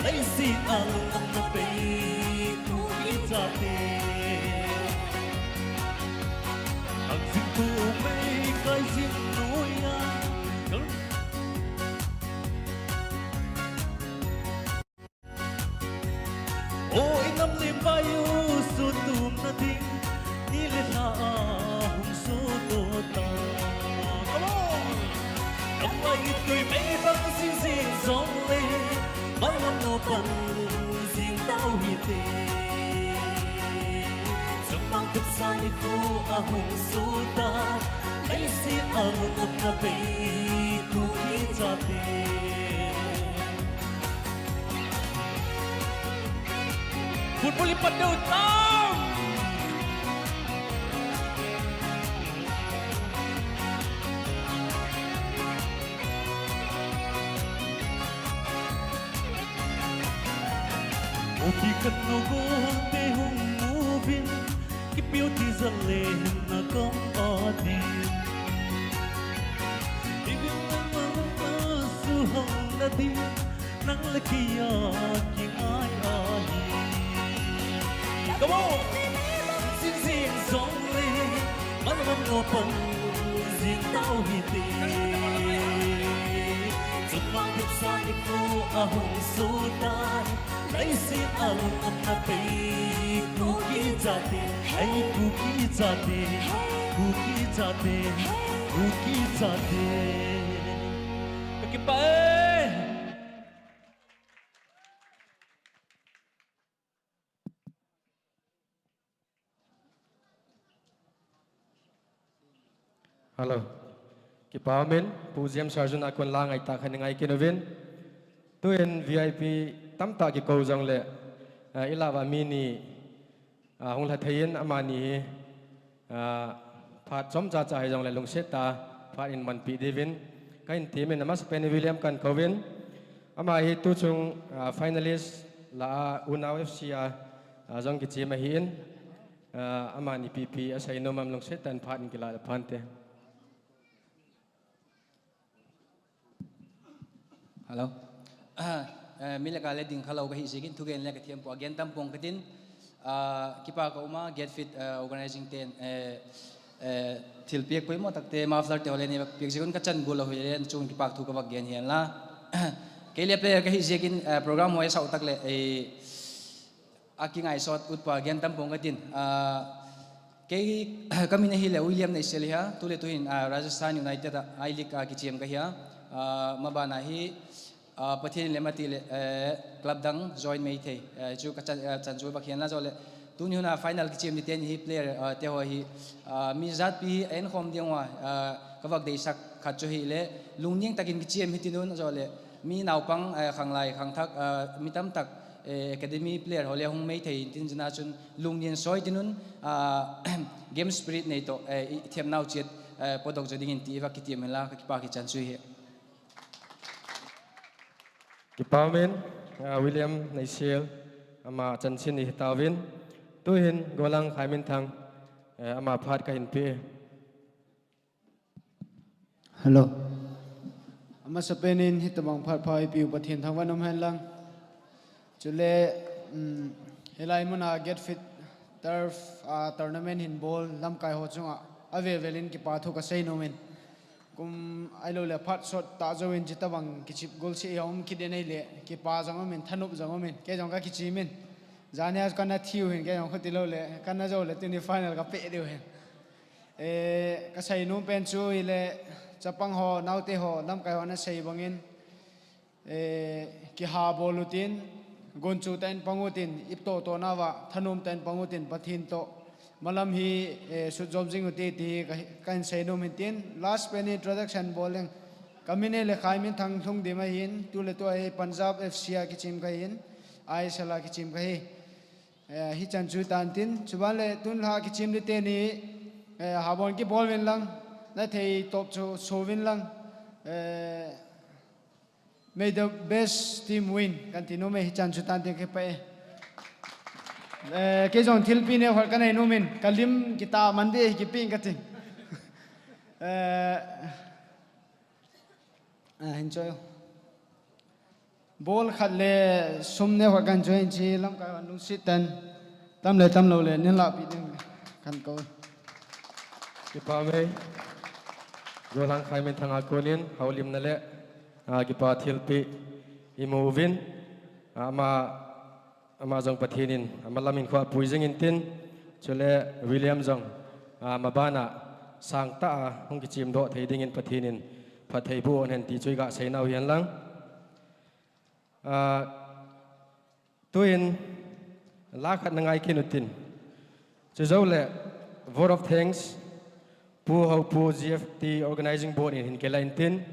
leiset a lungmong na bei Kuki chate. Ang jing tu mei kai jing noiya, kal- O inam le pai u sutum na ding, ni le lha a hung suto ta. Come on! Kaplai ti tui mei bang jing jing jong le, malam no pan jing tau hite. Chun mang kipsa nikho ahung sun tai, leiset a lungmong na bei Kuki chate. Football ipat deu tam. Upi kan no gol te hung uvin, kipiu ti jat le na kam adin. Ivin na ma na su hang na din, nang le kei a kingai ahi. Come on! Jing jing jong le, malam no pan jing tau hite. Chun mang kipsa nikho ahung sun tai, leiset a lungmong na bei Kuki chate, hey Kuki chate, Kuki chate, Kuki chate. Kakipah e. Hello. Kipa umin, Pu James Sarjun a kon la ngaitah khat ngai kit uvin. Tuin V I P tamtah kikou jongle, ah, i lah uva mi ni, ah, hung lha thei in amani hi, ah, phat chomcha cha hijongle lungset tah a phat in manpi diuvin kahin temin, amasapen in William kahin kouvin. Ama hi tuchung, ah, finalist lah a Unau F C a, ah, jong kichem ahin. Ah, amani ipi ipi asei nom am lungset tah in phat in kila le phante. Hello. Ah, eh, mi le ka le ding khalou kahi jeh in thugen le kathem poi, agen tam pong katin. Ah, kipa ka uma, Get Fit, eh, organizing ten, eh, eh, thilpeh poimo takte, muffler te ho le nei vak peh jeh un kachan bul lou hile, chun kipa thu kavak gen hen la. Kei le player kahi jeh in, eh, program ho asao tak le, eh, akingaisot ut pa gen tam pong katin. Ah, kei, kamin ahile William Neisel ahi a, tule tuhin, ah, Rajasthan United a, I-League a kichem kahi a. Ah, maban a hi, ah, Pathen in lemna tile, eh, club dang join maithei, eh, chu kachan, eh, chan chu vak hen la jongle. Tuni hun a final kichem ni teni hi player, ah, te ho hi, ah, mi jat pi hi ahin khom ding uva, ah, kavak deisah khat chu hile, lungning takin kichem hitin un jongle, mi naopang, eh, khanglai khangthak, ah, mi tamtah, eh, academy player ho le hung maithei tin jeh a chun lungning soi tin un, ah, game spirit nei toh, eh, i themnau chet, eh, podoh jo dingin ti vak kitem hen la, kakipa kichan chu hi. Kipa umin, ah, William Neisel, ama chanchin i hitauvin. Tuhin Golang Khaiminthang, eh, ama phat kahin pe. Hello. Amasapen in hitobang phat pha eipeu Pathen thangvah in umhen lang. Chule, um, hilai muna Get Fit Turf, ah, tournament hin bol lamkai ho chunga avel vel in kipa thu kasei nom in. Kum ahilou le phat sot tah jouvin chutobang kichep golseh a um kit in ahile, kipa jong um in, thanop jong um in, kei jong kakichem in. Jani a kana thiu hin, kei jong khuti lou le, kana jou le, tuni final kapeh diu hin. Eh, kasei nom pen chu ahile, chapang ho, naote ho, lamkai ho ana sei bangin, eh, kihabol utin, gunchu tah in pang utin, ipto to nauva, thanom tah in pang utin, Pathen toh malam hi, eh, sut jom jing ute ti hi ka, kahin sei nom in tin, last pen introduction bol leng. Kamin ahile Khaiminthang Lhungdim ahin, tuletua hi Punjab F C a kichem kahin, I S L a kichem kahi. Eh, hichan chu tan tin, chuban le tun lha kichem di teni, eh, habon kibol uvin lang, nathei top chu so uvin lang, eh, may the best team win, kan ti nom e, hichan chu tan tin kipah e. Eh, kei jong thilpeh neo khat kanei nom in, kalim kita man di kipeh in kati. Eh, ah, enjoy. Ball khat le sum neo khat kan join chi lamkai hon lungset tah in tam le tam lou le neihin lahpeh ding kan kou. Kipa um e. Gollhang Khaiminthang a konin houlimna le, ah, kipa thilpeh imu uvin, ah, ama, ama jong Pathen in ama lam in kho apui jing in tin, chule William jong, ah, maban a sangtah a hung kichemdoh thei dingin Pathen in phatthei boh hen ti chu iga sei nau hihen lang. Ah, tuin la khat na ngai kit utin. Chujou le, vote of thanks, Pu Haopu G F T Organizing Board in hin kila in tin.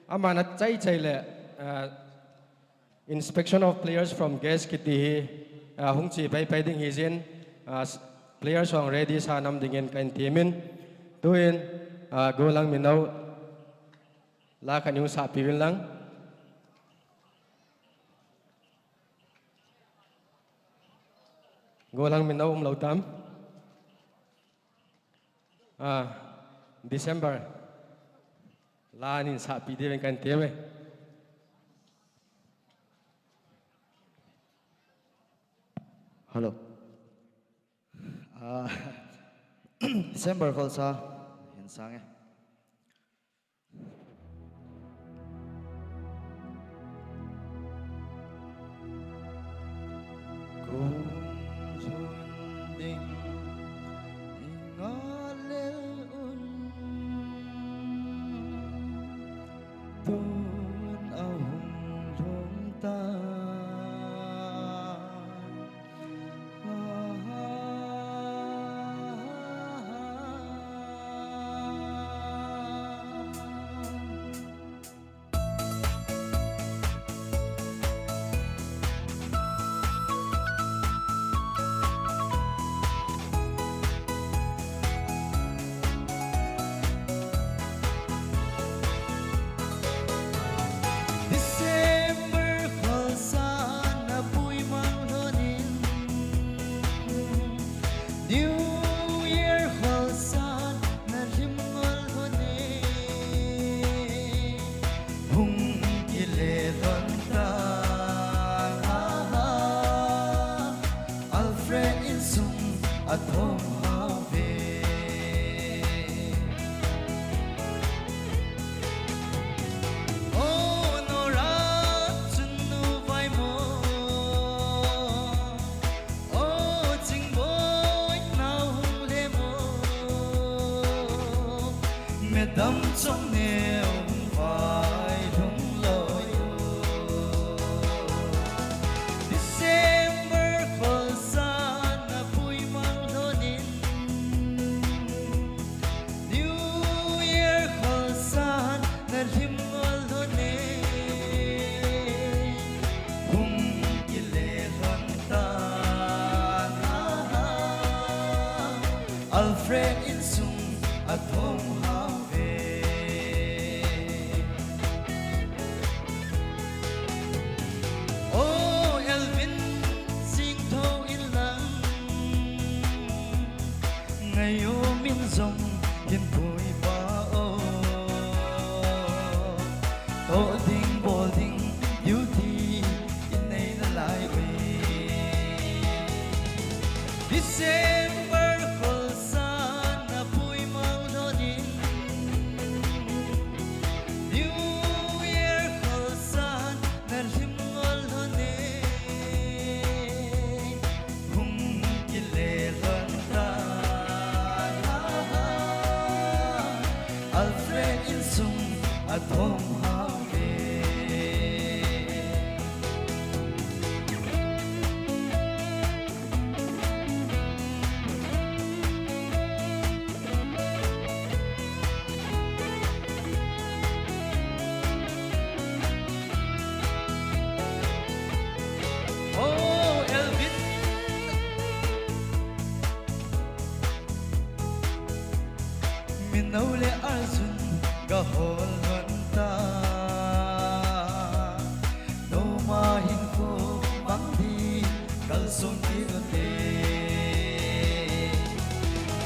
Aman achai chai le, ah, inspection of players from guest kiti hi, ah, hung che pai pai ding hijeh in, ah, s-, players hung ready sa nam dingin kahin temin. Tuin, ah, gollhang mino, la khat nei hung sahpeh uvin lang. Gollhang mino umlou tam. Ah, December. La nei sahpeh diuvin kahin tem e. Hello. Ah, December Kholsa hin sang e. Kum lhun ding i ngah lel un, tun ahung lhung ta. December Kholsa na puimang lhon in, New Year Kholsa na lhim ngol lhon in, hung kile lhon ta. Alfred insung athom hao ve. O Nora chun nu vai mo, o Chingboi nao hung le mo, Madam Chongneo hung vai lhung loi o. December Kholsa na puimang lhon in, New Year Kholsa na lhim ngol lhon e, hung kile lhon ta. Alfred insung athom hao ve. O Elvin Singtho in lang, ngai o min jong hin pui pa o. Bol ding, bol ding, duty in nei na lai ve. December kholsan na puimang lhonin, New Year kholsan na hlim ngol lhonin, hung kile lhon ta. Alfred insung a thom hau ve. Oh, Elvin. Mino le Arjun ga hol lhon ta. Noma hinkho mang ding kalson kit u te.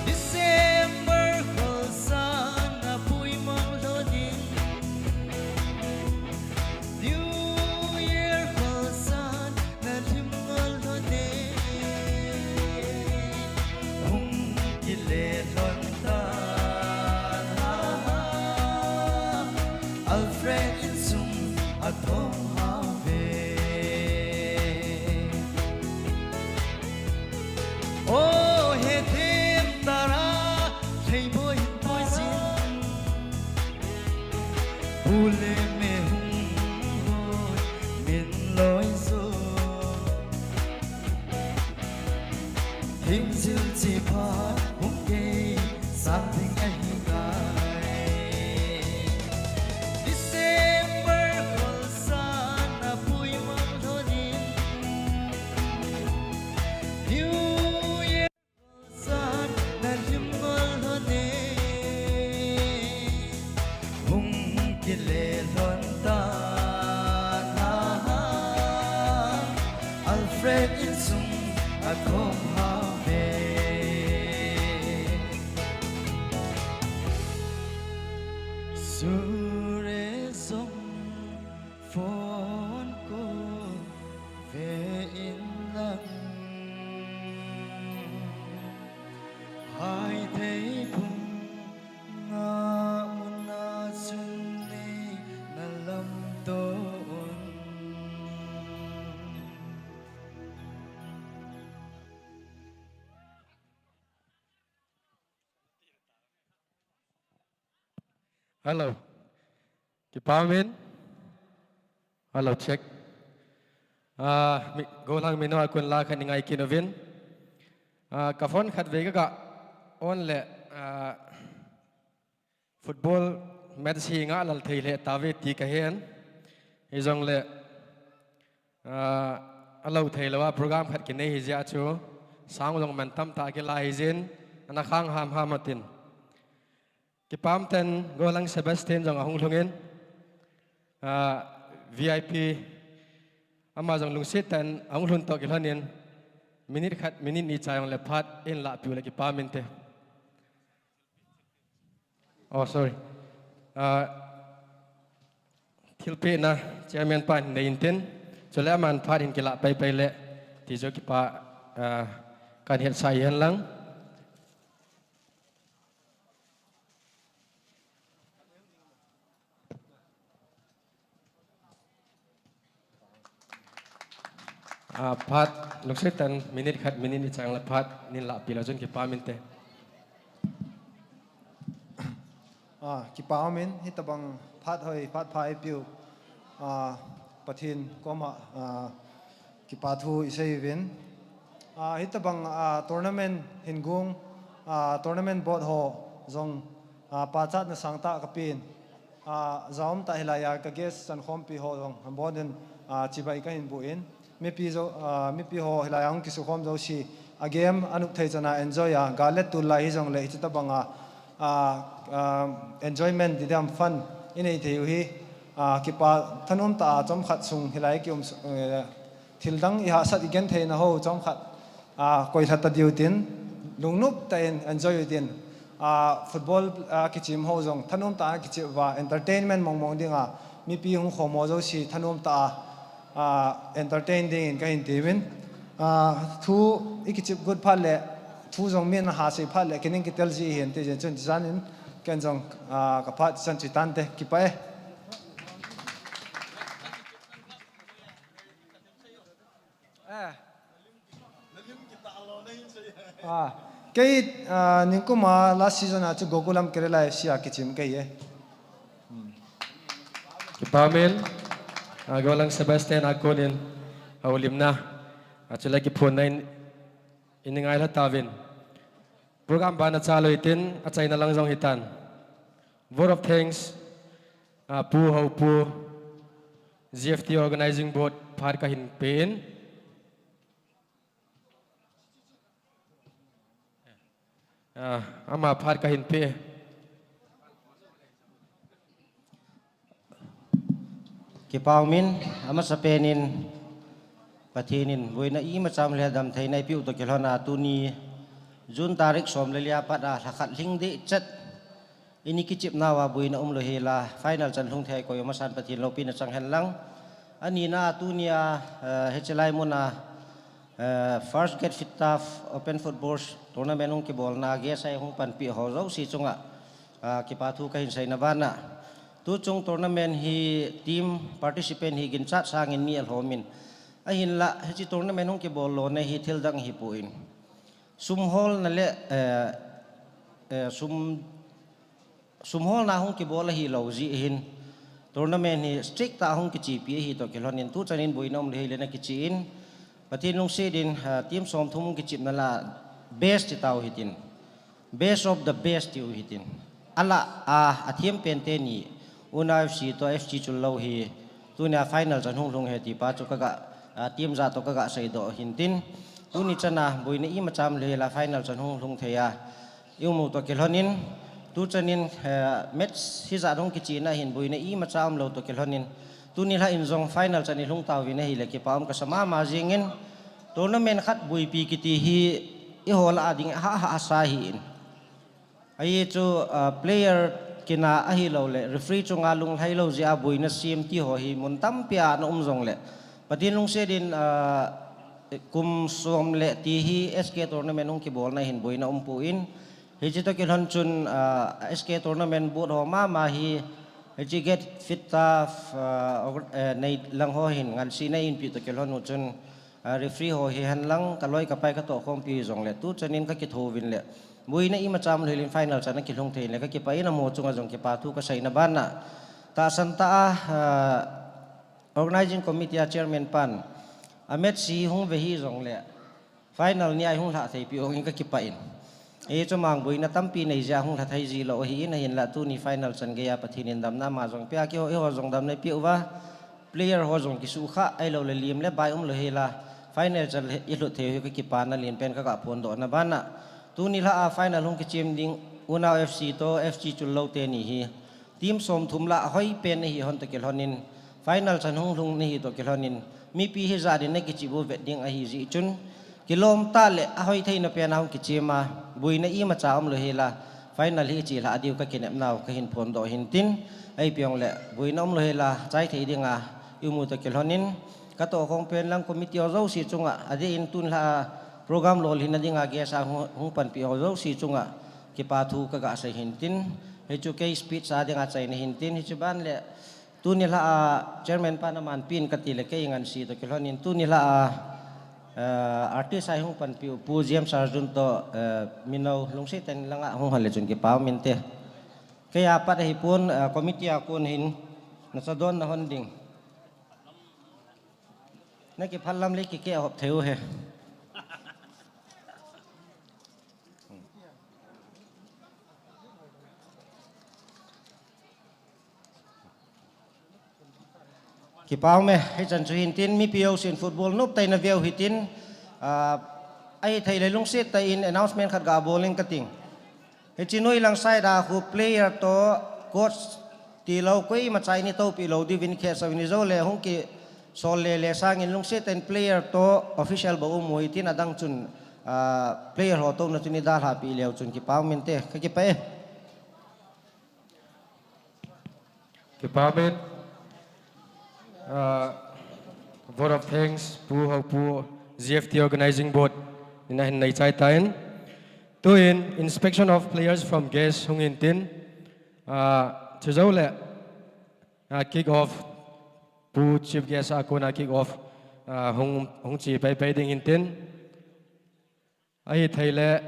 December kholsan na puimang lhonin, New Year kholsan na hlim ngol lhonin, hung kile lhon ta. Alfred insung a thom hau ve. Oh, he them tara, thei boi hin boi sin. Bu le me hung hoi, min loi zo. Him zil chi phat hung kei sang ding ahi ngai. December kholsan na puimang lhonin, New Year kholsan na hlim ngol lhonin, hung kile lhon ta. Alfred insung a thom hau ve. Sure zong phone ko ve in lang, hai thei phung nga mun a sun nei na lam to un. Hello. Kipa umin. Hello, check. Ah, mi, golang mino a kon la khat i ngai kit uvin. Ah, ka phone khat vei ka ga on le, ah, football match hi nga lal thei le ta ve ti ka hen. Hi zong le, ah, a lo thei lo a program khat ki nei hi zia chu. Sang zong man tam ta ki la hi zin. Ana khang ham ham atin. Kipam ten golang Sebastian zong a hung lhungin, ah, V I P ama zong lungsit ten a hung lhun to ki lhonin, minute khat, minute ni cha zong le phat in la piu le kipam inte. Oh, sorry. Ah, thilpehna chairman pa nei intin, chule aman phat in kila paipai le, ti chu kipa, ah, kan het sa i hen lang. Ah, phat, lungset tan minute khat, minute ni chang la phat, nin la pi la chun kipam inte. Ah, kipam in, hitabang phat hoi, phat pha i piu. Ah, Pathen koma, ah, kipa thu i sei uvin. Ah, hitabang, ah, tournament hin gung, ah, tournament board ho zong, ah, pachatna sangtah ka pen. Ah, zaum ta hilai a ka guest chankhompi ho zong, han bon in, ah, chibai ka hin bu in. Mipi zo, ah, mipi ho hilai a hung kisukhom zo si, a game a nup thei chana enjoy a, ga let tul lai hi zong le hichu tabang a, ah, ah, enjoyment ti diam fun i nei thei u hi, ah, kipa thanom ta a chom khat sung hilai ki um su-, eh, thil dang i hahsat i gen theina ho chom khat, ah, koi lhat ta diu tin, lungnop ta in enjoy u tin, ah, football, ah, kichim ho zong thanom ta a kichim va entertainment mong mong ding a, mipi hung khom ho jouse thanom tah a, ah, entertain dingin kahin tiuvin. Ah, thu i kichep got phat le, thu jong min ahasei phat le, kei in kitel ji ahin ti jeh chun, tijan in ken jong, ah, ka phat chan chu tante, kipah e. Ah. Ah, kei, ah, ningkum a last season a chu Gokulam Kerala F C a kichem kahi e. Kipah umin, ah, Golang Sebastian a konin houlimna, ah, chule kiphonna in, in ngailha tauvin. Program ban a chalou hitin, achaina lang jong hitan. Vote of thanks, ah, Pu Houpu, G F T Organizing Board phat kahin pe in. Ah, ama phat kahin pe. Kipah umin, amasapen in Pathen in boina imacha umlou hel damtheina eipeh u toh kilhon a tuni June tarik som le li a pat a lhakhat lhing deh chet in i kichepnauva boina umlou hel a final chan lhung thei a koi um asan Pathen loupina chang hen lang. Anina a tunia, eh, hiche lai muna, eh, First Get Fit Tough Open Football Tournament hung kibolna guest a hung panpi ho jouse chunga, ah, kipathu kahin seina bana. Tuchung tournament hi team participant hi ginchat sangin mi alhomin. Ahinlah, hiche tournament hung kibol lona hi thil dang hipon. Sum holna le, eh, eh, sum, sum holna hung kibol ahilou jeh hin. Tournament hi strict tah a hung kichepi ahi toh kilhonin tuchan in boina umlou hel in akichen. Pathen lungset in, ah, team som thum hung kichepna lah a best ti tau hitin. Best of the best tiu hitin. Alah a, athem pen teni, Unau F C toh F C Chullo hi, tunia final chan hung lhung e ti pa chu kaga, ah, team ja toh kaga seidoh hintin. Tuni chana, boina imacha umlou hel a final chan hung lhung thei a. I um u toh kilhonin, tuchan in, eh, match hijat hung kichena hin boina imacha umlou toh kilhonin. Tuni lha in jong final chan i lhung tauvin ahile kipah um kasa mama jingin. Tournament khat boipi kiti hi eiho lah a ding hahsa ahin. Ahi chu, ah, player kina ahilou le, referee chunga lunglhai lou jeh a boina sem ti ho hi mun tampi a ana um jongle. Pathen lungset in, ah, kum som le ti hi S K tournament hung kibolna hin boina umpon. Hiche toh kilhon chun, ah, S K tournament board ho mama hi, hiche Get Fit Tough, ah, org-, eh, nei lang ho hin ngansena eipeh toh kilhon u chun, ah, referee ho hi hen lang, kaloi kapai katoh khompi jongle, tuchan in kakithouvin le. Boina imacha umlou hel in final chan a kilhung thei le, kakipah in amaho chunga jong kipathu kaseina bana. Tahsan tah a, ah, organizing committee a chairman pan, a match hi hung ve hih jongle. Final ni a hung lhah thei peh uvin kakipah in. Hichu mang boina tampi nei jeh a hung lha thei ji lou ahin ahinlah tuni final chan geiya Pathen in damna ama jong pea keiho, eiho jong damna eipeh uva. Player ho jong kisukha ahilou le lim le bai umlou hel a. Final chan i lhut thei u hi kakipana len pen kaga phondohna bana. Tuni lha a final hung kichem ding Unau F C toh F C Chullo teni hi. Team som thum lah a hoi pen ahi hon toh kilhonin, final chan hung lhung nahi toh kilhonin, mipi hijat in nakichep u vet ding ahi jeh chun, kilom tah le ahoi theina pen a hung kichem a, boina imacha umlou hel a, final hi iche lhah diu kakinepnau kahin phondoh hintin, ahi peh jongle, boina umlou hel a, chai thei dinga, i um u toh kilhonin, katoh khompen lang committee ho jouse chunga, adeh in tun lha a, program lolhinna dinga guest a hung, hung panpi ho jouse chunga, kipathu kaga sei hintin, Hichu kei speech a dinga chaina hintin, hichu ban le tuni lha a chairman pan aman pen kati le kei ngansi toh kilhonin tuni lha a, eh, artist a hung panpi u Pu James Arjun toh, eh, Minou lungset tah in langa hung hon le chun kipah um inte. Kei a pat ahipon, eh, committee a kon hin nachadonna hon ding. Nakiphal lam le kikeh hop thei u hi. Kipah um e, hichan chu hintin, mipi jousen football nop tah in aveu hitin, ah, ahithei le lungset tah in announcement khat gabol ing kating. Hiche noilang side a khu player toh coach tilou koima cha in eitoupeh lou diuvin khehsah in ijou le hung kisol le le sangin lungset tah in player toh official bou um u hitin adang chun, ah, player ho touna chun eidalhah peh leu chun kipah um inte, kakipah e. Kipah um in. Uh, vote of thanks, Pu Hopu, G F T Organizing Board, in a hin nei chai tain. Tuin, inspection of players from guests hung in tin. Uh, chujou le, uh, kick off, Pu Chief Guest a kona kick off, uh, hung, hung chi pai pai ding in tin. Ahithei le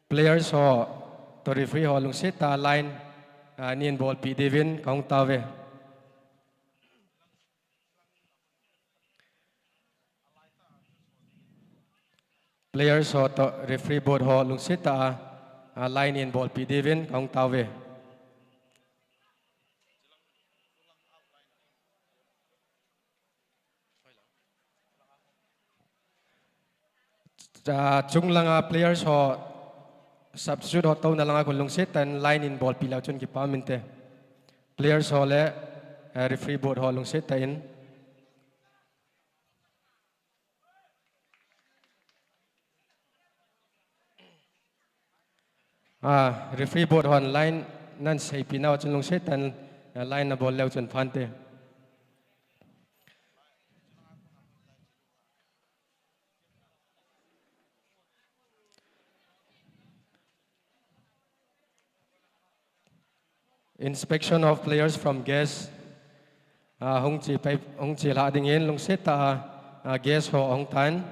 players ho, to referee ho lungset tah a line, ah, nei bolpi diuvin kahung tao ve. Players ho to referee board ho lungset tah a, ah, line nei bolpi diuvin kahung tao ve. Ah, chung langa players ho, substitute ho touna langa kon lungset tah in line in bolpi leu chun kipa um inte. Players ho le, eh, referee board ho lungset tah in. Ah, referee board hon line nan seipi nau chun lungset tah in, ah, line na bol leu chun phante. Inspection of players from guests. Ah, hung chi pai, hung chi lha dingin lungset tah a, ah, guests ho hung tan.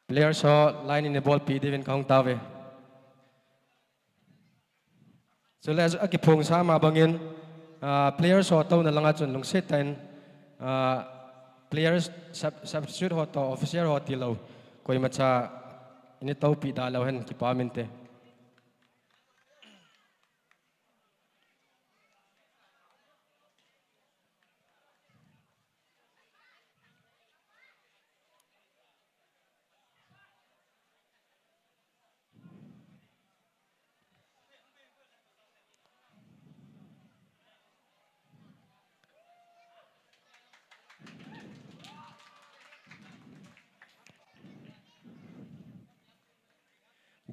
Players ho line in bolpi diuvin kahung tao ve. Chule akiphong sa ma bangin, ah, players ho touna langa chun lungset tah in, ah, players sub-, substitute ho to official ho tilou. Koimacha nei toupi da leu hen kipa um inte.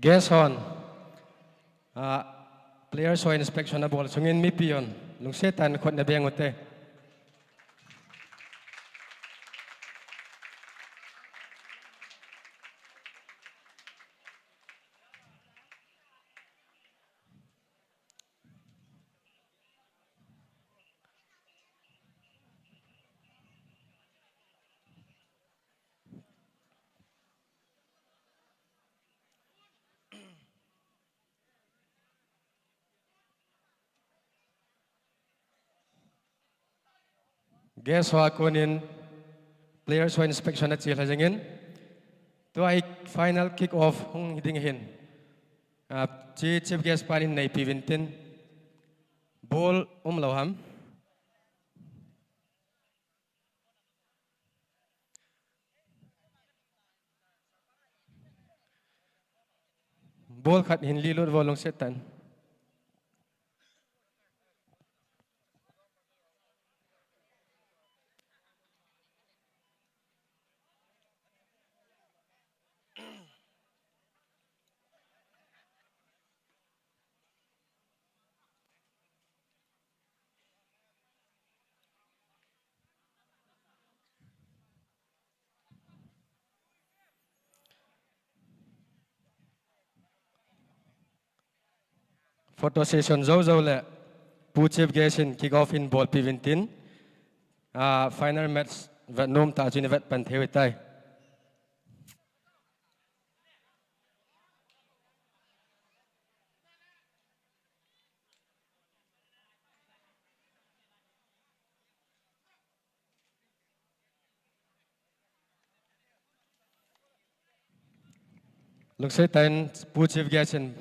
Guest hon, ah, players ho inspection abol sungin mipi hon lungset tah in khut na beng ute. Guest ho a konin players ho inspection a chi lha jengin. Tua hi final kick off hung hi ding ahin. Ah, chi chief guest pan in neipi uvin tin. Ball um lou ham. Ball khat hin lilut vo lungset tah in. Photo session jou jou le, Pu Chief Guest in kick off hin bolpi uvin tin, ah, final match vet nom tah chun vet pan thei u tai. Lungset tah in Pu Chief Guest in.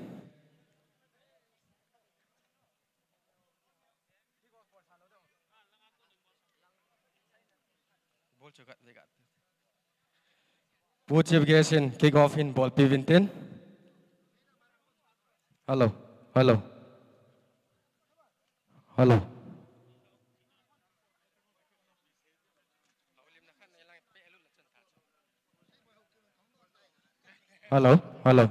Pu Chief Guest in kick off hin bolpi uvin tin. Hello, hello. Hello. Hello, hello.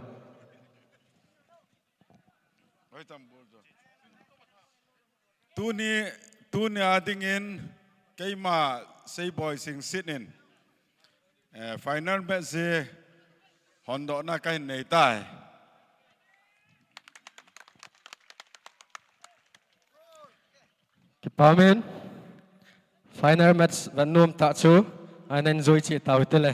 Tuni Tunia dingin keima Seiboi Singsit in, eh, final match hi hondohna kahin nei tai. Kipa umin, final match vet nom tah chu, ahin jui cheh tau hite le.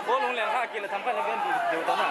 Bol hung leng kha kile tham kha le gen di deu ta na.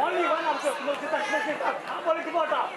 Only one answer. No, sit down, sit down, sit down. Apa lagi kau tak?